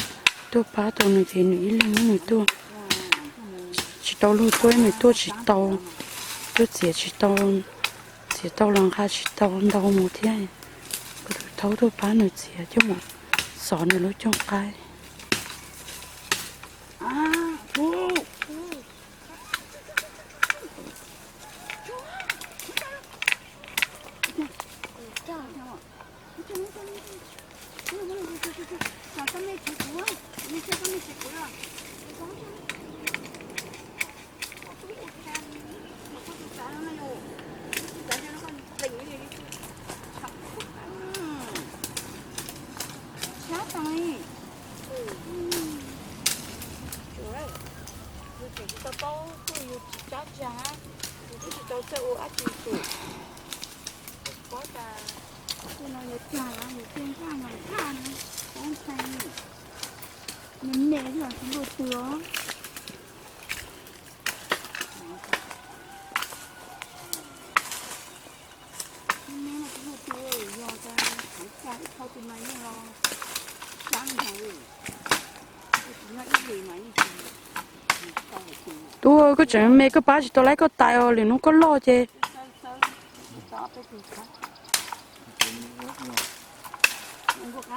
tuaj pab tau nws ces nws ib leeg nws tuaj. Tsis tau luag tuaj, nws tuaj tsis tau, tuaj txiav tsis tau, txiav tau los nqa tsis tau ntau mus thiab. Kuv tus thaub tuaj pab nws txiav coj mus xov nws lub cooj qaib. Yus tseem tsis tau paub, yus tsis tsab tsa, yus twb tsis tau txawj ua dab tsi, pob tas, no yog cag, yog cag npaj mas npaj, pob ntshai, me me xwb los tsis luaj twg os. Tuaj, koj tseem me koj pab tsis tau laib koj tais os, lwm hnub koj loj ces. Muab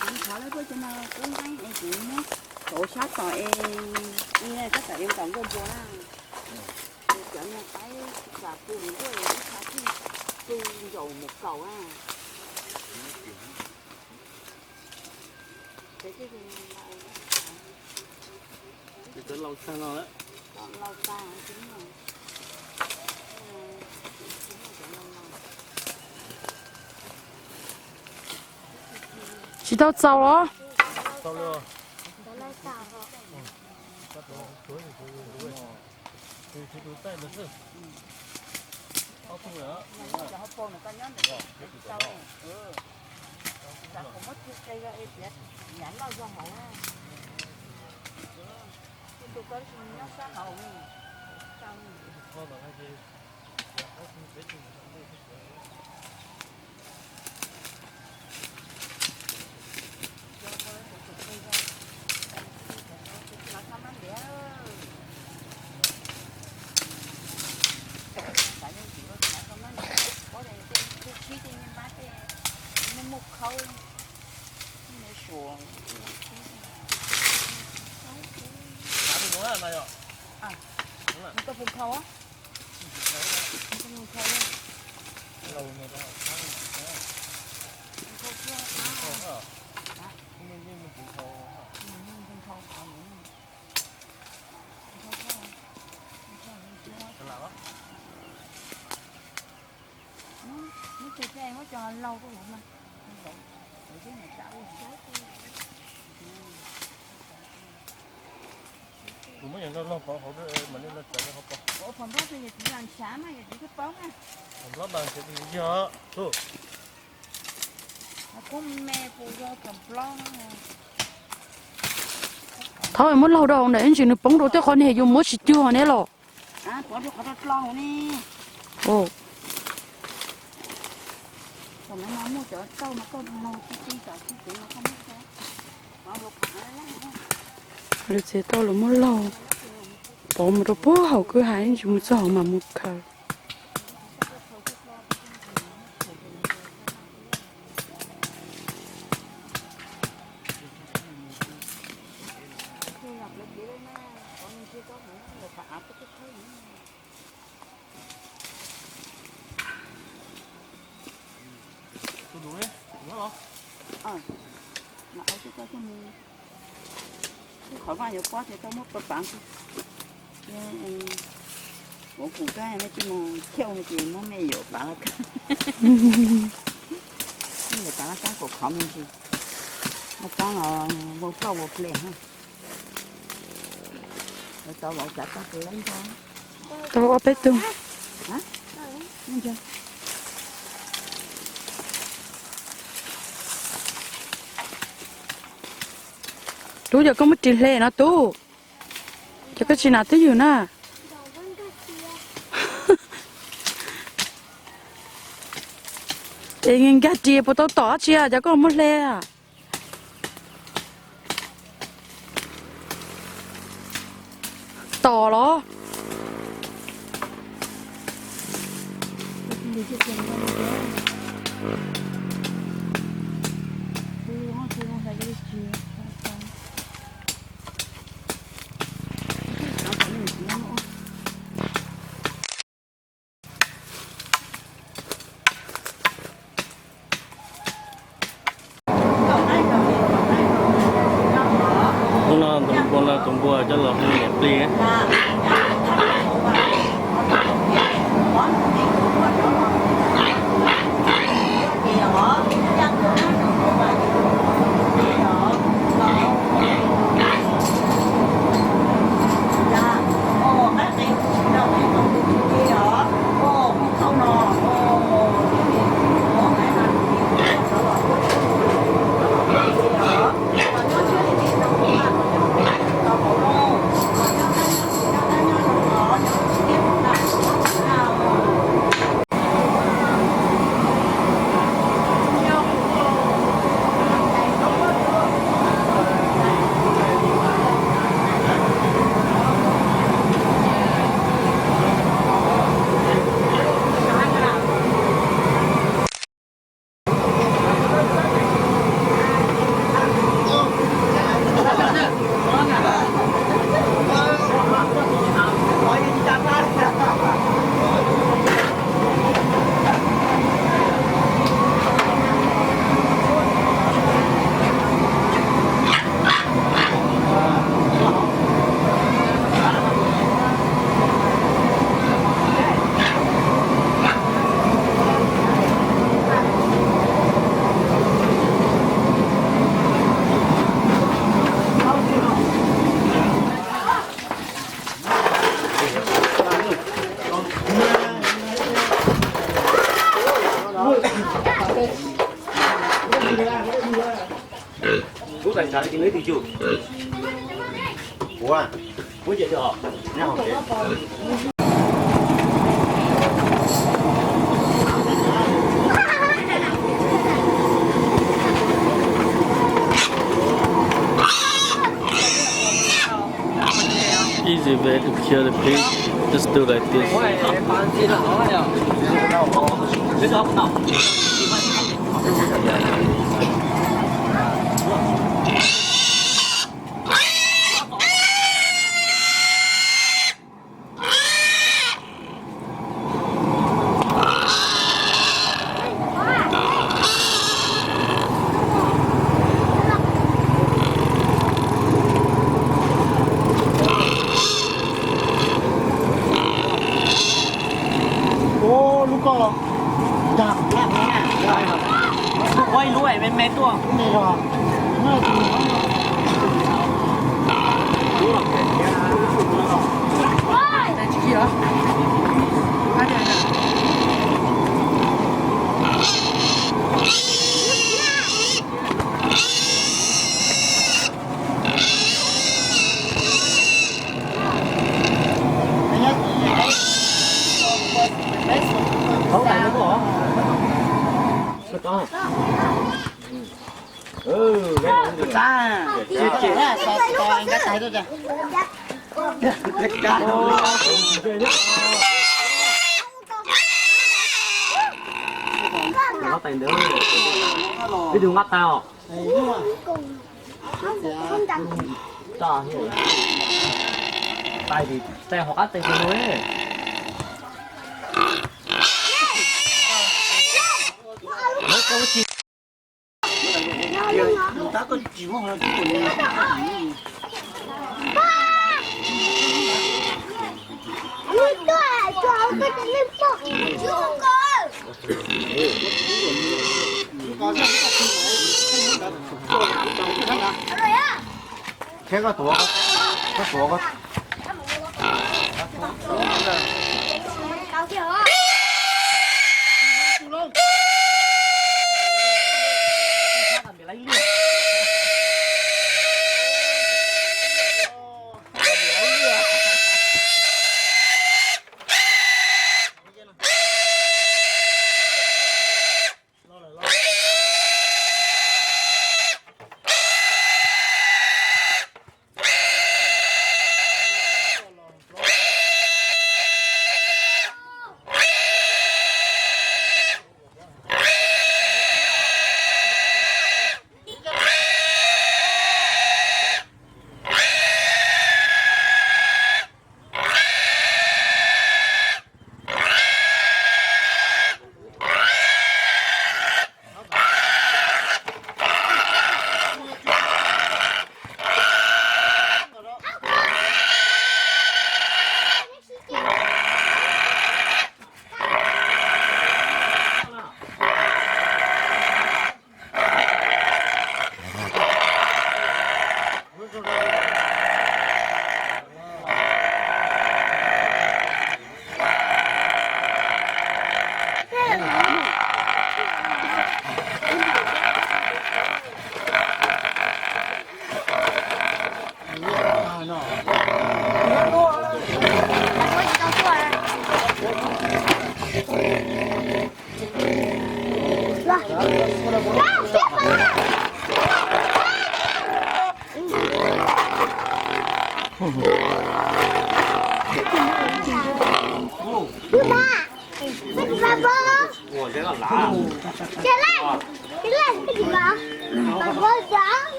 kuv thov lawv pab cov no kub nqeeb es kuv muab kauv sab tom es ib txoj tam yuav nkaum nkuaj npua na. Cov niag qaib tsis kam pw hauv nkuaj ib txha thiaj pw ncaus mus kaus na. Tsis tau txaus los? Kuv muab yog log log pov hauv mam li log txawv rau hauv pov. Pov nplob mas yog tus. Thov muab laug rau hauv ntawm ib ntsis nws poob rau tej qhov niag yus muab tsis cuag ne los. Lawv txiav tau los muab laug pov mus rau puag hauv kwj ha ib ntsis mus txog hauv mas mus khaws. Qhov vaj yuav pob ces tau muab pav pav xwb. Ua kuv kab nej tsis mus chau no ces muab me yuav pav laj kab. Ntawm pav laj kab kaum khov me ntsis, laj kab los vau plauj vau ple. Tau ob peb tug. Tub, cov koj muab ris hle no tub, cov koj tsis nam twj ywm na. Es nkag ris puas tau tom dab tsi cov koj muab hle? Tom los? Hnub no tus npua no tus npua coj los hu niam plig. Kuv tais tshav cia neb twg cug? Kuv, kuv ces twg hos? Neb hos kev. Easy way to kill the pig, just do like this. Ua ib lub me me tuaj. Ib tug nqaj tag os. Tais, tais hauv qab tes xwb no. Thiab koj tuav, koj tuav koj.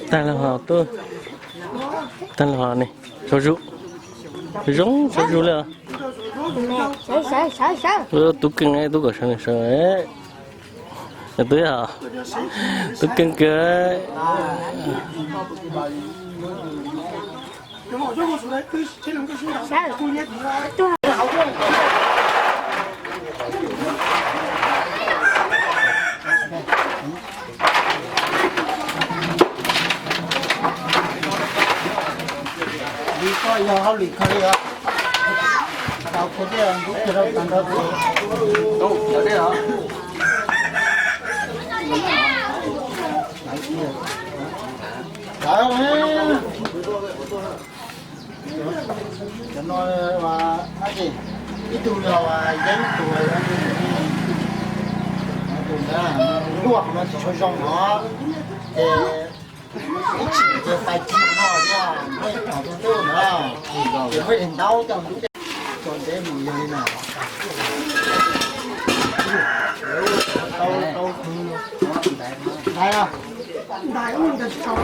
Tag los hos tub, tag los hos ne, saum zuj, zoo saum zuj li. Tub keej, tub kom sawv, sawv, tub, tub keej kawg. Li koj yog hauj lwm kawg li os. Tau kiag tej ntub kiag rau tag nrho. Cov no ib tug yog yeeb tus, tus ntawd luaj no tsis tshua zoo os. Ces ib chim ces pais tsis no thiab, muaj ib qhov tus twg na, ces muaj ib ntaub coj ntub tej, tso ntev mus yog li no. Tau, tau, ntais, ntais, tsis tau.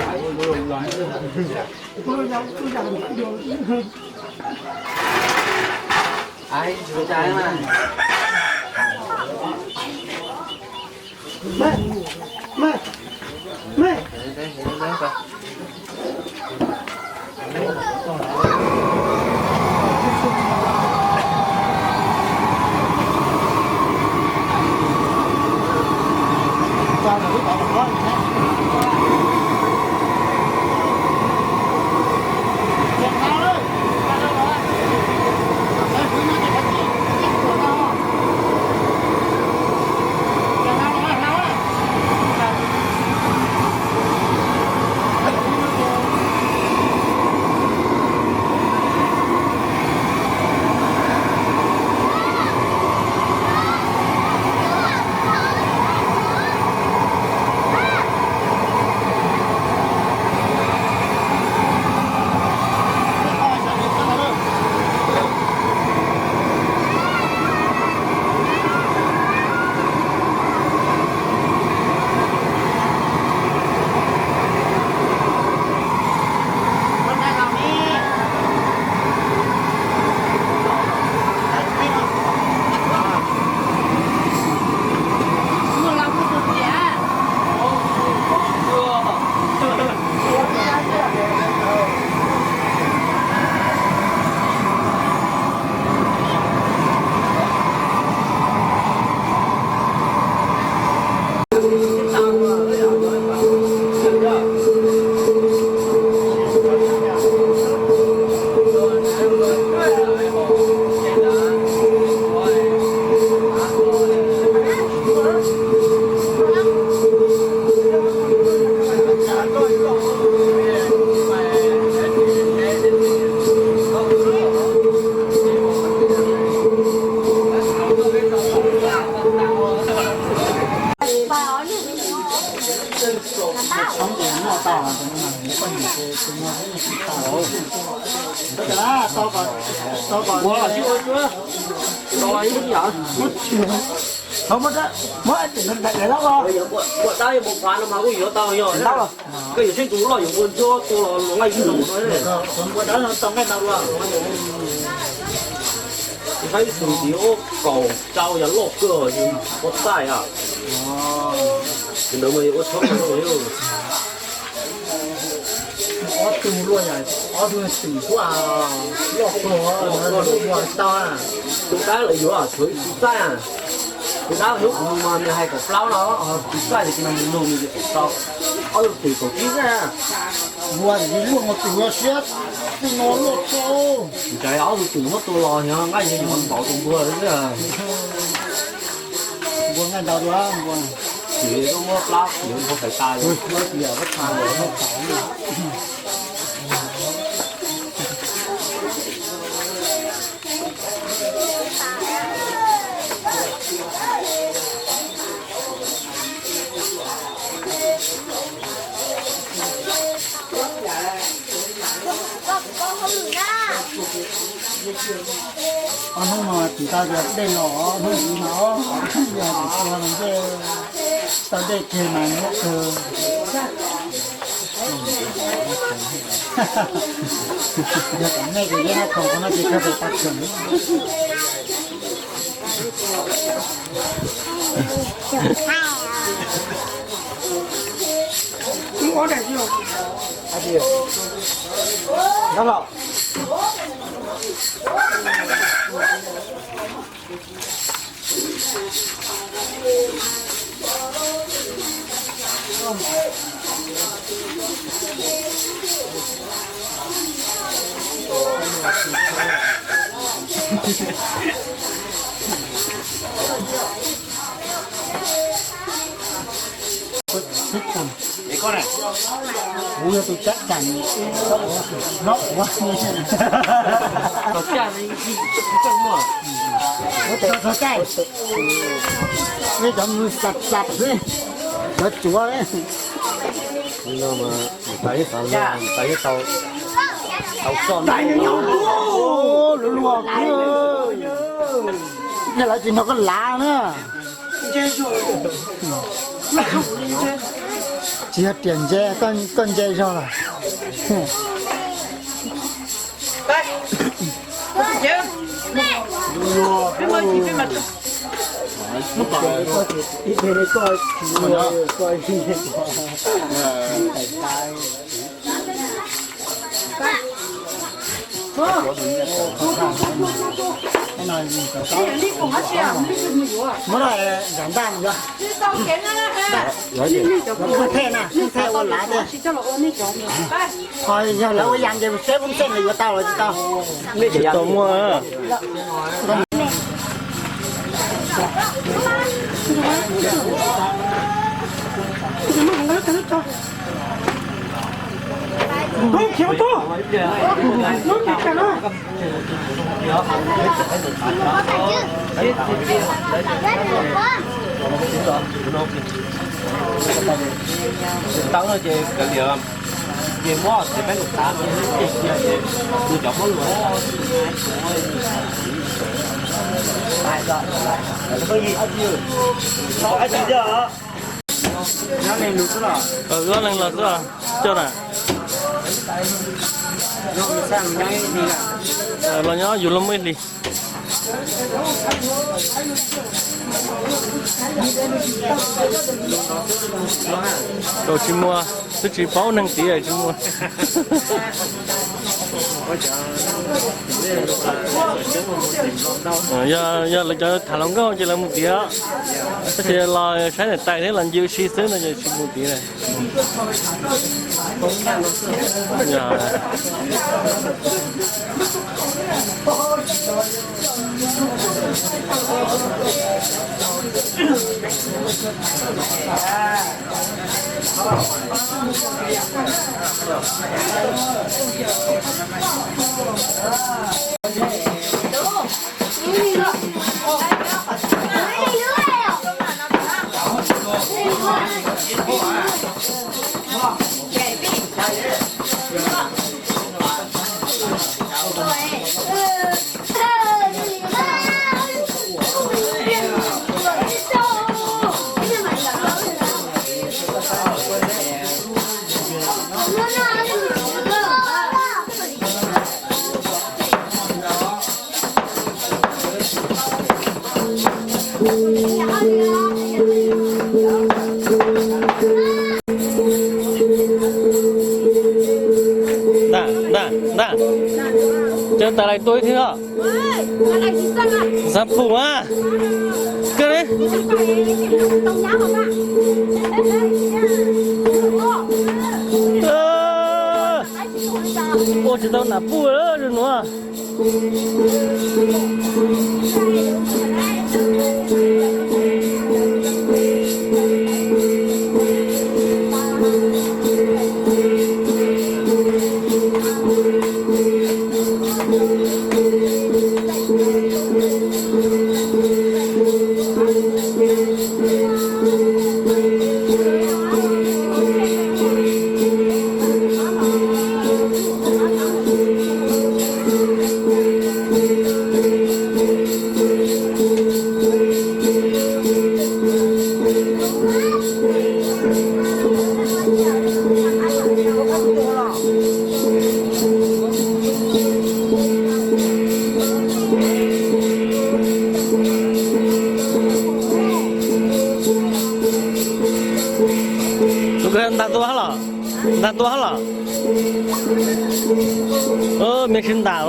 Muab dab muab tim no daim daim laub los. Koj yuav tsheej tus loj yuav ua ntsuab tua los nqaij ib no no. Ua dab no tau nqaij ntau dua. Tsis haib ib tug ntiv ob kaum rau yog loj kawg, ua txaij a. Tus ntawd mas yuav ua tshab kawg li. Ob tug luaj, ob tug twm huaj loj pluag, luaj tau. Tus dab lawv yuav tshuav ib tug txaij. Tus dab hnub kuv mus mas nws hais kaum plaub no, tus txaij ces nws nug nws ces kaum rau. Ob tug twm kaum tsib xwb. Luaj, luaj no twm siab, twb no luaj tau. Ntshe ob tug twm muab tua los yog nqaij yuav yuav npaum tus npua xwb. Npua nqaij ntau dua npua. Tsis muab plab yuav npua fais tas. Ob hnub no tsis tau yog dej los, hnub ntxiv no yog tus tua no ncej tau dej kiag mas muab kawg. Yog tom nej ces yog no thaum no ces kawg pes tas tseem. Kuv yog tus cab cam, no ua, tus cab, tus cab, tus cab, cov mus xab xab xwb, cov tsuav. Luag luag, nej lawv tsis nrog koj lav na. Tsis yog riam ntse, koj ntse zog lawm. Muab rau zam ntaj mus. Thej na, thej ua lav thiab. Ho yog lawv ua yam ces seb poob tsheej los yuav tau los tsis tau. Tsis tau muaj. Tau no ces kav liam, ces muab ces peb lus tav, ces cia ces tus cov muab lus. Ob leeg los xwb, coj na. Los nyob yus los muaj ib hlis. Tau tsis muaj, twb tsis paub neeg tid tsis muaj. Yog, yog lawv cov tham hluas nkauj ces lawv mus tid, tab sis los saib niam tais thiab los ncw si xwb no ces tsis mus tid lawm. Ntag, ntag. Cov tas lais tua ib thiab os. Xav pum mas. Kawg li. Ua tsis tau nam puj lawm nuav. Tus kawg ntag tua los, ntag tua los. Mej sib ntam.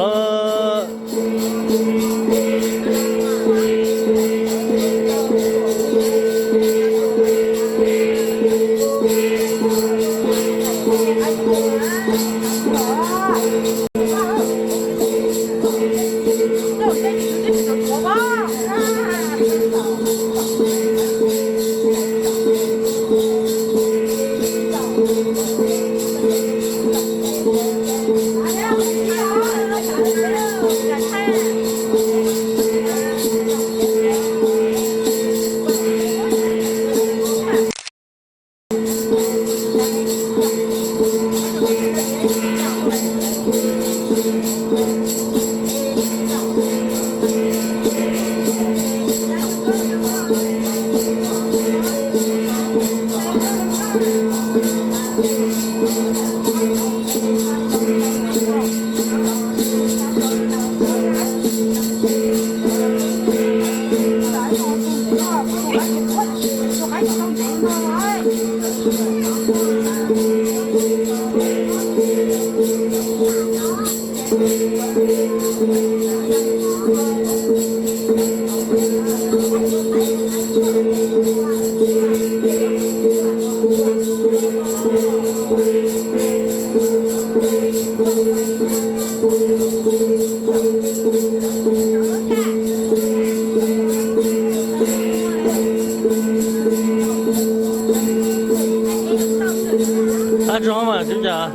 Ab tso mas sib cas.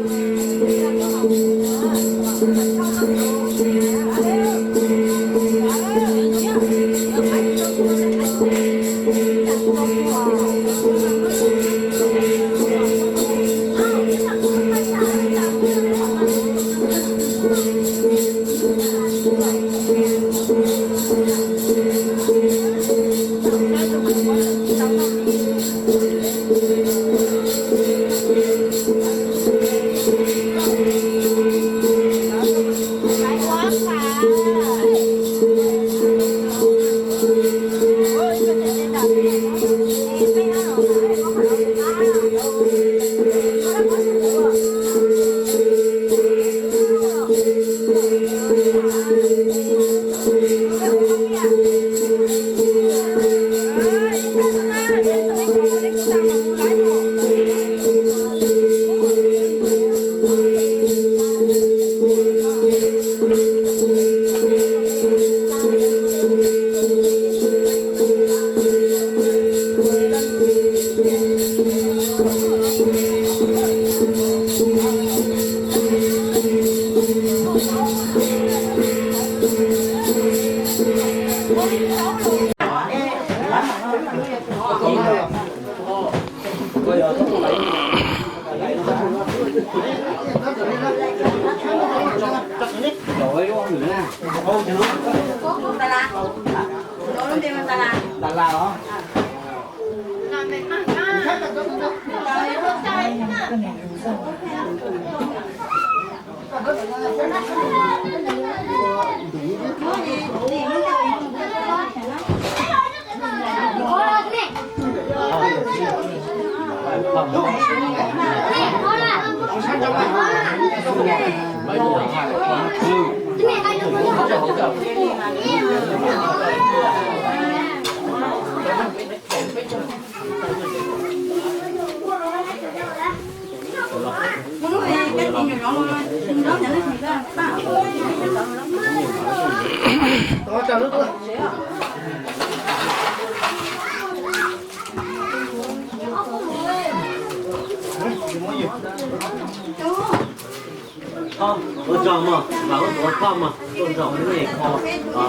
Ua tsaug mog, vam ua tsaug koj mog, ua tsaug nej kho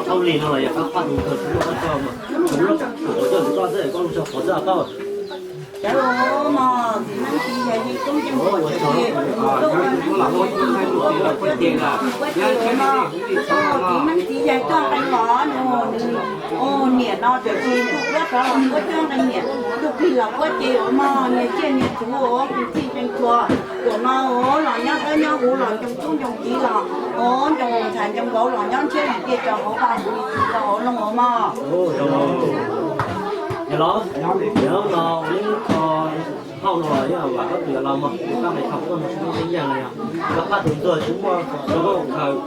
hauj lwm no los yog qab qhab tus kawg txhua tus, ua tsaug mog. Kuv lub kuv coj tus koj xwb, koj lub tsaug qhov txawj koj. Cov mog, txiv neeb txiv yaig yeej koob yeej huam txawm ces, koob yeej huam txawm ces, txiv neeb txiv yaig coj nqe los nws, nws, niam no txawm tsis ntuj puab rov los puab coj nqe niam, ntuj plig los puab ces os mog, niag tsiaj niag txhuv os, kwv tij tseem txhua, tuam no os los nyob dawb nyob huv los ncoo tub ncoo kiv los, os ncoo ntxhais ncoo vauv los nyob ntshiab li tiaj rau hauv vaj huv li txiv rau hauv loog os mog. Yog los, yog no lub kho hauj no los yog vam koj tus yog los mog, koj nqe kho koj no tsis muaj teb yaj los yog, koj pab tus ntxuag tsis muaj rau koj khaws,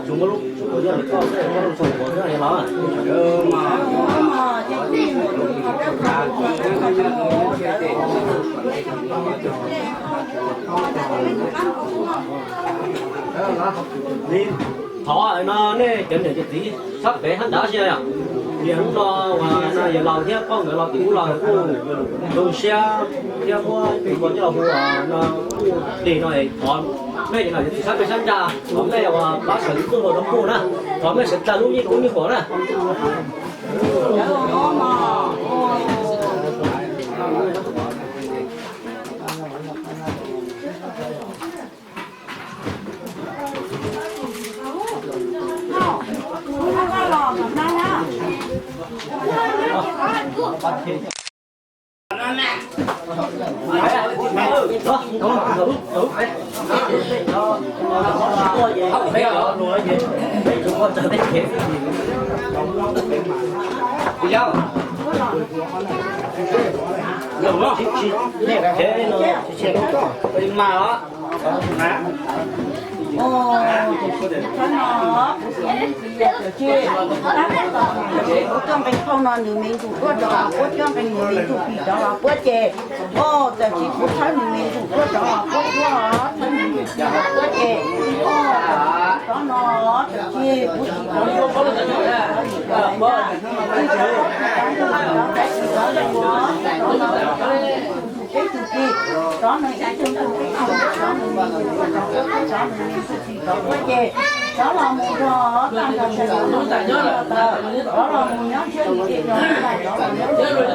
tsis muaj lub tsis muaj yog li koj xwb, koj lub txog kuv xwb yog los. Thov no nej cov niam cov txiv sab pem hab nrad xwb yom, niaj hnub no uas no yawg laus thiab poj nkawd los tim ub los kuj zoo siab thiab muab tus ko coj los hu no kuj tig no, thov mej cov niam cov txiv sab pem sab nrad, thov mej uas pab sawv txuj hlua rau puj na, thov mej sawv dlawg lub yeej kub yeej huam na. Kuv coj nqe phauj no nws me ntsuj duab rov los puab coj nqe nws me ntsuj plig rov los puab ces, o, txawm tsis kuv thawb nws me ntsuj duab rov los puab cuab, thawb nws me ntsuj plig rov los puab ces, o, rov no, txawm tsis kuv tsis rov los puab ces, o, peb tug tij, rov nws ib tug tug peb tug, rov nws me ntsuj duab rov puab cuab, rov nws me ntsuj plig rov puab ces, rov los mus rau tag nrho sawv daws los tawm, rov los mus nyob ntshiab nws ces rov los nyob ntshiab nws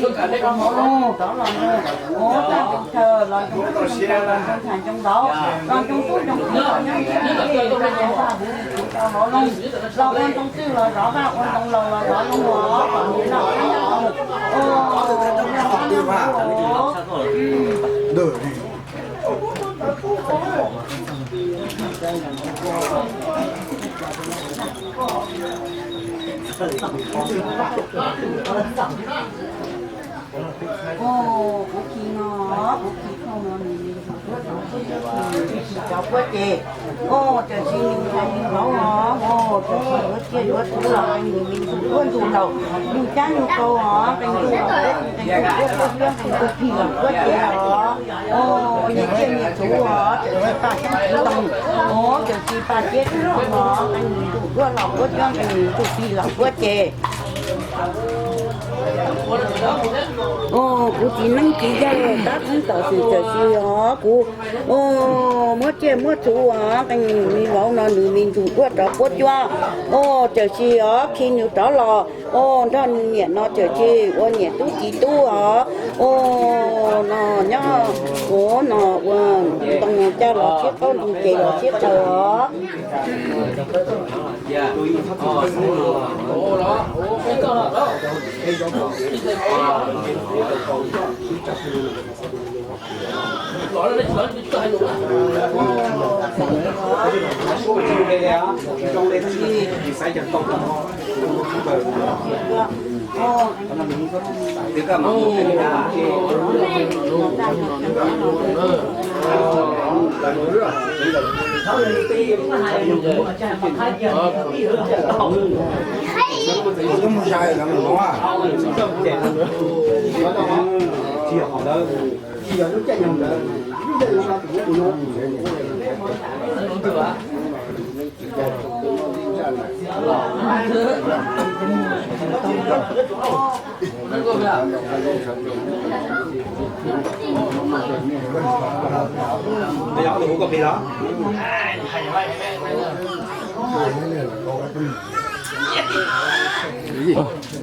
ces rov los nyob, rov los mus, ua tag nrho chaw los ntsoov tub ntsoov ntxhais ntsoov vauv, los ntsoov tub ntsoov kiv los nyob ntshiab nws ces rov los mus rau hauv loog, los ua ntsoov twj los zov vaj, ua ntsoov laus los zov loog, kom nws noj qab nyob zoo, ua noj qab nyob zoo. O, kuv khi no, kuv khi phauj no nws me ntsuj duab rov puab cuab, nws me ntsuj plig rov puab ces, o, txawm tsis nws ntxhais nws vauv os, o, txawm tsis yuav tsiaj yuav txhuv los nws me ntsuj duab ntsuj laus, nyuj cab nyuj qau os, nqe ntsuj los puab, nqe ntsuj duab puab cuab, nqe ntsuj plig los puab ces os, o, niag tsiaj niag txhuv os, txawm tsis paj xyoob txiv ntoo, o, txawm tsis paj ciab txiv ntoo os, nqe nws ntsuj duab los puab cuab, nqe nws ntsuj plig los puab ces. O, kuv txiv neeb txiv yaig tab txeeb tom xwm txawm sis os kuv, o, muab tsiaj muab txhuv os, nqe nws me vauv no nws me ntsuj duab rov puab cuab, o, txawm sis os khi nws rov los, o, nrog nws niam no txawm sis ua niam tub txiv tub os, o, no nyob, o, no ua ntoo caj los sib qaub nroo ces los sib qaws os.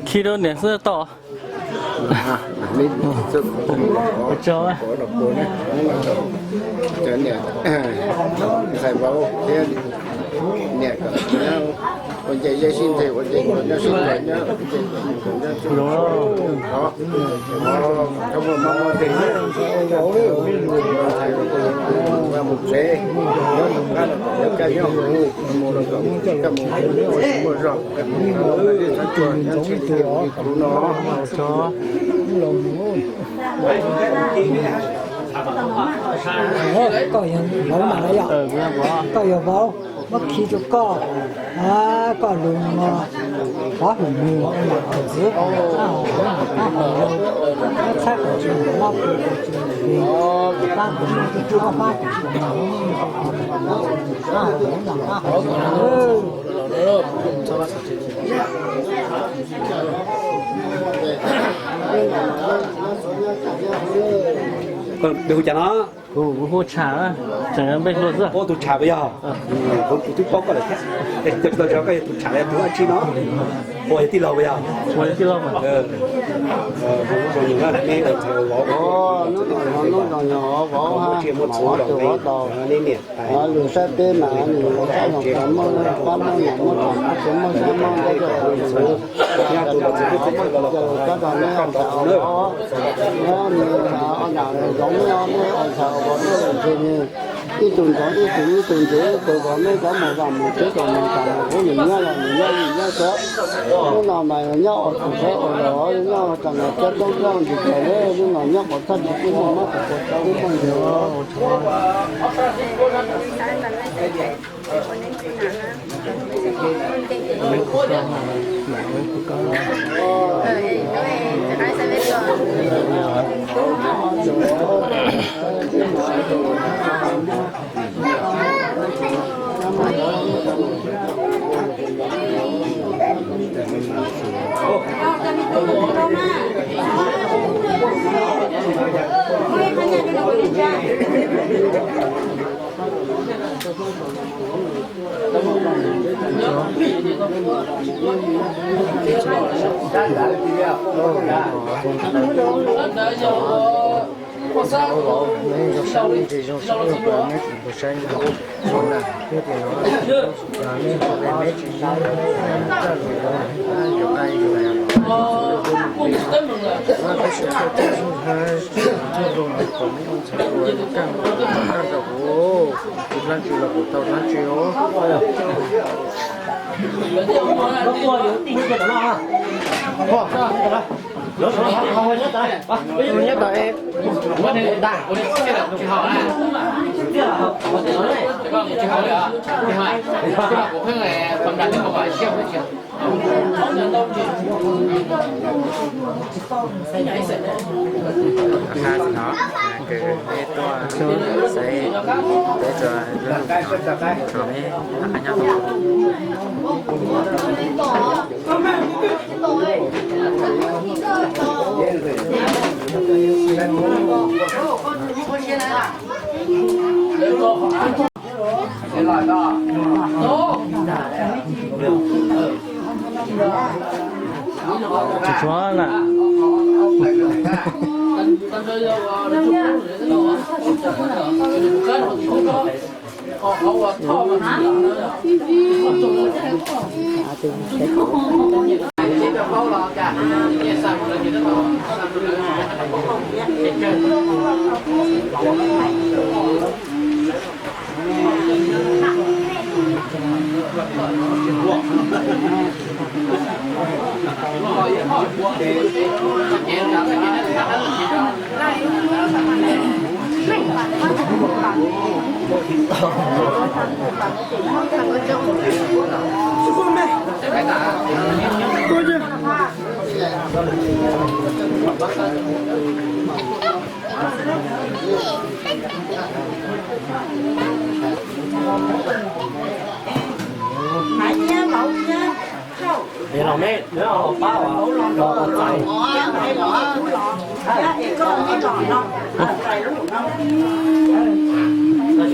Khi rau niam xwb tau. Ua tsaug. Cov niam ntxhais vauv thiab niam kom ua nce zej sib nthe, ua nce kom nyob sib ncaim nyob, ua nce kom mus kom nyob tsuj thov, thov mus mog mog teg, ntxhais vauv mus tsev, nyob mus qab los kom nyob kaj nyob huv, mus los kom koj mus ua tsis muaj zog, koj mus thov thov tsuag nyob tsis teg mus li kuv no. Koj yog vauv mas lawm yom? Koj yog vauv, muab khi rau koj, koj lug no, pov hwm nws ua nam ua txiv, pab hwm yau, pab txhawb kom tsis mus mob pw, pab hwm nws, pab hwm nws, pab hwm nws. Npe hu cas no? Kuv hu Tsham, tseem npe hlua xwb. Tus Tsham puas yog? Kuv twb paub koj lawm thiab. Cov tsis tau tso koj yog tus Tsham los yog tus dab tsi no? Ua yog tij laug puas yog? Ua yog tij laug mas. Hnub no ntxhais vauv, hnub no yog vauv ha, muaj tsiaj muaj txhu los tus vauv tau. Lus saib peb mas nws los sab los tau muaj pab muaj yam muaj txom muaj txhua muaj sab muaj ntaub muaj ntawv, tus los txhua tus muaj cov lus kab rau neb ua ntxhais ua vauv, neb ua ntxhais ua vauv, neb ua ntxhais ua vauv, neb ua ntxhais ua vauv, ib tug ntxoov ib tug, ib tug ntxiv ib tug, kom neb cov mus zos mus tsev kom mus tas mus kuv nws nyob los nws nyob nws nyob sawv. Hnub no mas nyob ua tus sawv ua los nyob ua tas los cov toob roj ntsis tas lawm, hnub no nyob kom txhob tsis tib muaj mob tsis tsis tib muaj ntsis. Ua vauv, neb zoo siab ntsis zoo siab ua neb tsis tus saib zoo na, thiab tias no neb tsis saib, yuav qa yuav qa, peb sawv daws txhua tus txhua tus kom neb ua ntxhais ua kab ua kab rau kuv, kuv dlaab tsi los kuv tau dlaab tsi os. Qha tsis no, kws neb tuaj saib peb tso, tso neb qab nyob. Tsis tshua na.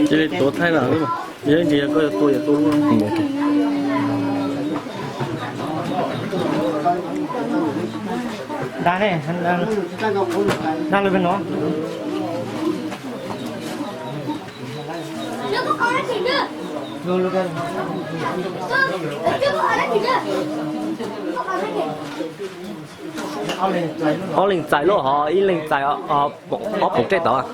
Cia li tuav thaij na, yog ntsis yog koj yuav tua yuav tua lub. Dag ne, dag lawm pem no. Ob leeg txais lub hov, ib leeg txais ob pum rej tod.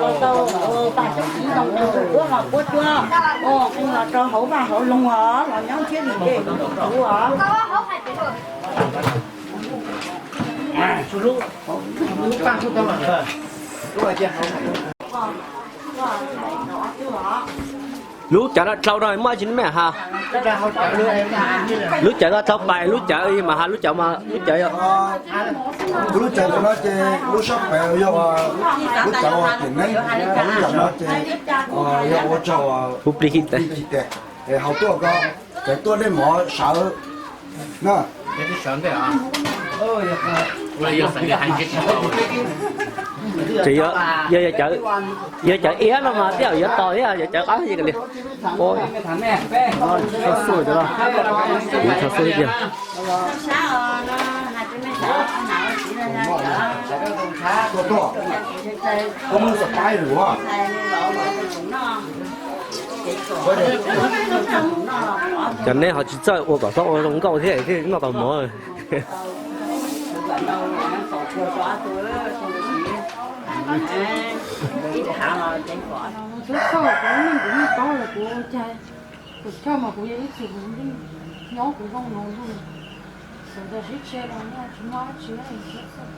Los tau, tas coob txiv ntoo tus kuab los puab cuab, qee los rau hauv vaj hauv loog os, los nyob thiab li ces kuv os. Lub cawv no dlhau no muaj tsi me has? Lub cawv no dlhau pais, lub cawv mas has lub cawv mas lub cawv. Lub cawv ntawm no ces lub sab pem yog lub cawv tiam neeb, lub cawv no ces yog ua rau publicity, hauv tuaj ko, cawv tuaj nej mov sawv na. Ces yog, yog, yog cawv iab no mas tej zaum yuav tos thiab, yog cawv qab li. Tso xu cov no, tso xu tiag. Cov neb ho tsis txawj ua kom txhob ua zoo nkauj thiab thiaj noj tau mov. Kuv txhob txhawj, kuv lub neej kuv yeej paub lawm, kuv ua cas kuv txhawj mas kuv yog ib txwm kuv yeej nyob kuv zoo no, sawv daws sib tseg los noj tsis noj dab tsi, txhob txhawj.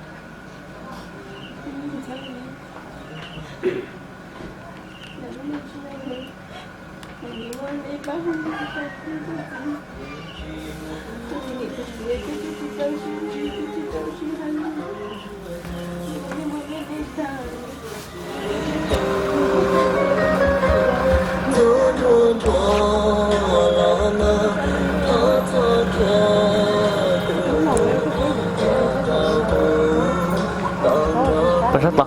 Pab sab tod.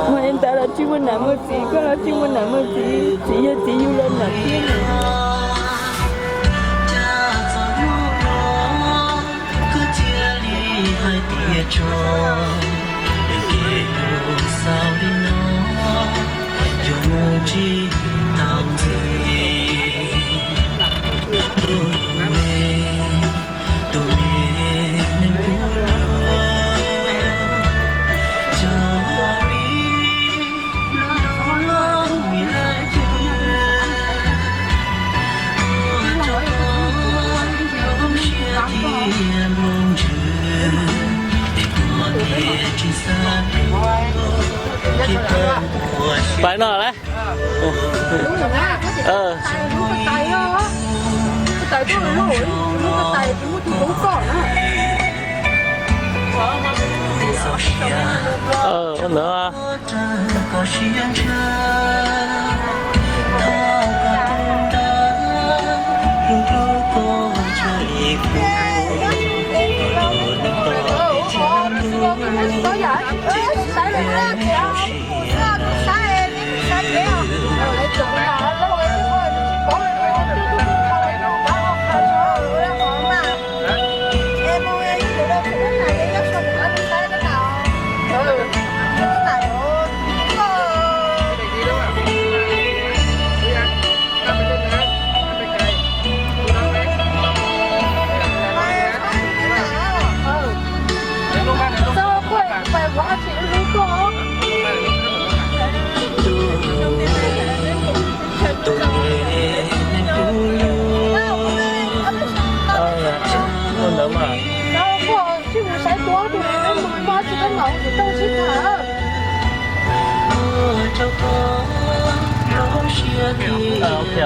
Muaj ib nta los tsis muaj nam muaj txiv, koj los tsis muaj nam muaj txiv, txiv yog txiv yug los nam thiab na. Koj cia li hais tias tso, es kev hlub xaus li no, yuav mus tsis tau ntxiv. Tus me, tus me neeg kuv hlub, tso li no los vim hais tias ua rau koj zoo siab tiag nplooj ntsws, es kuv mas thiaj tsis xav ua si. Pais no lawm. Ua ntawd. Ntawd mas. Tsis mus saib tuaj tus, mus mus tsis tau los tus tau sib tham. Ok.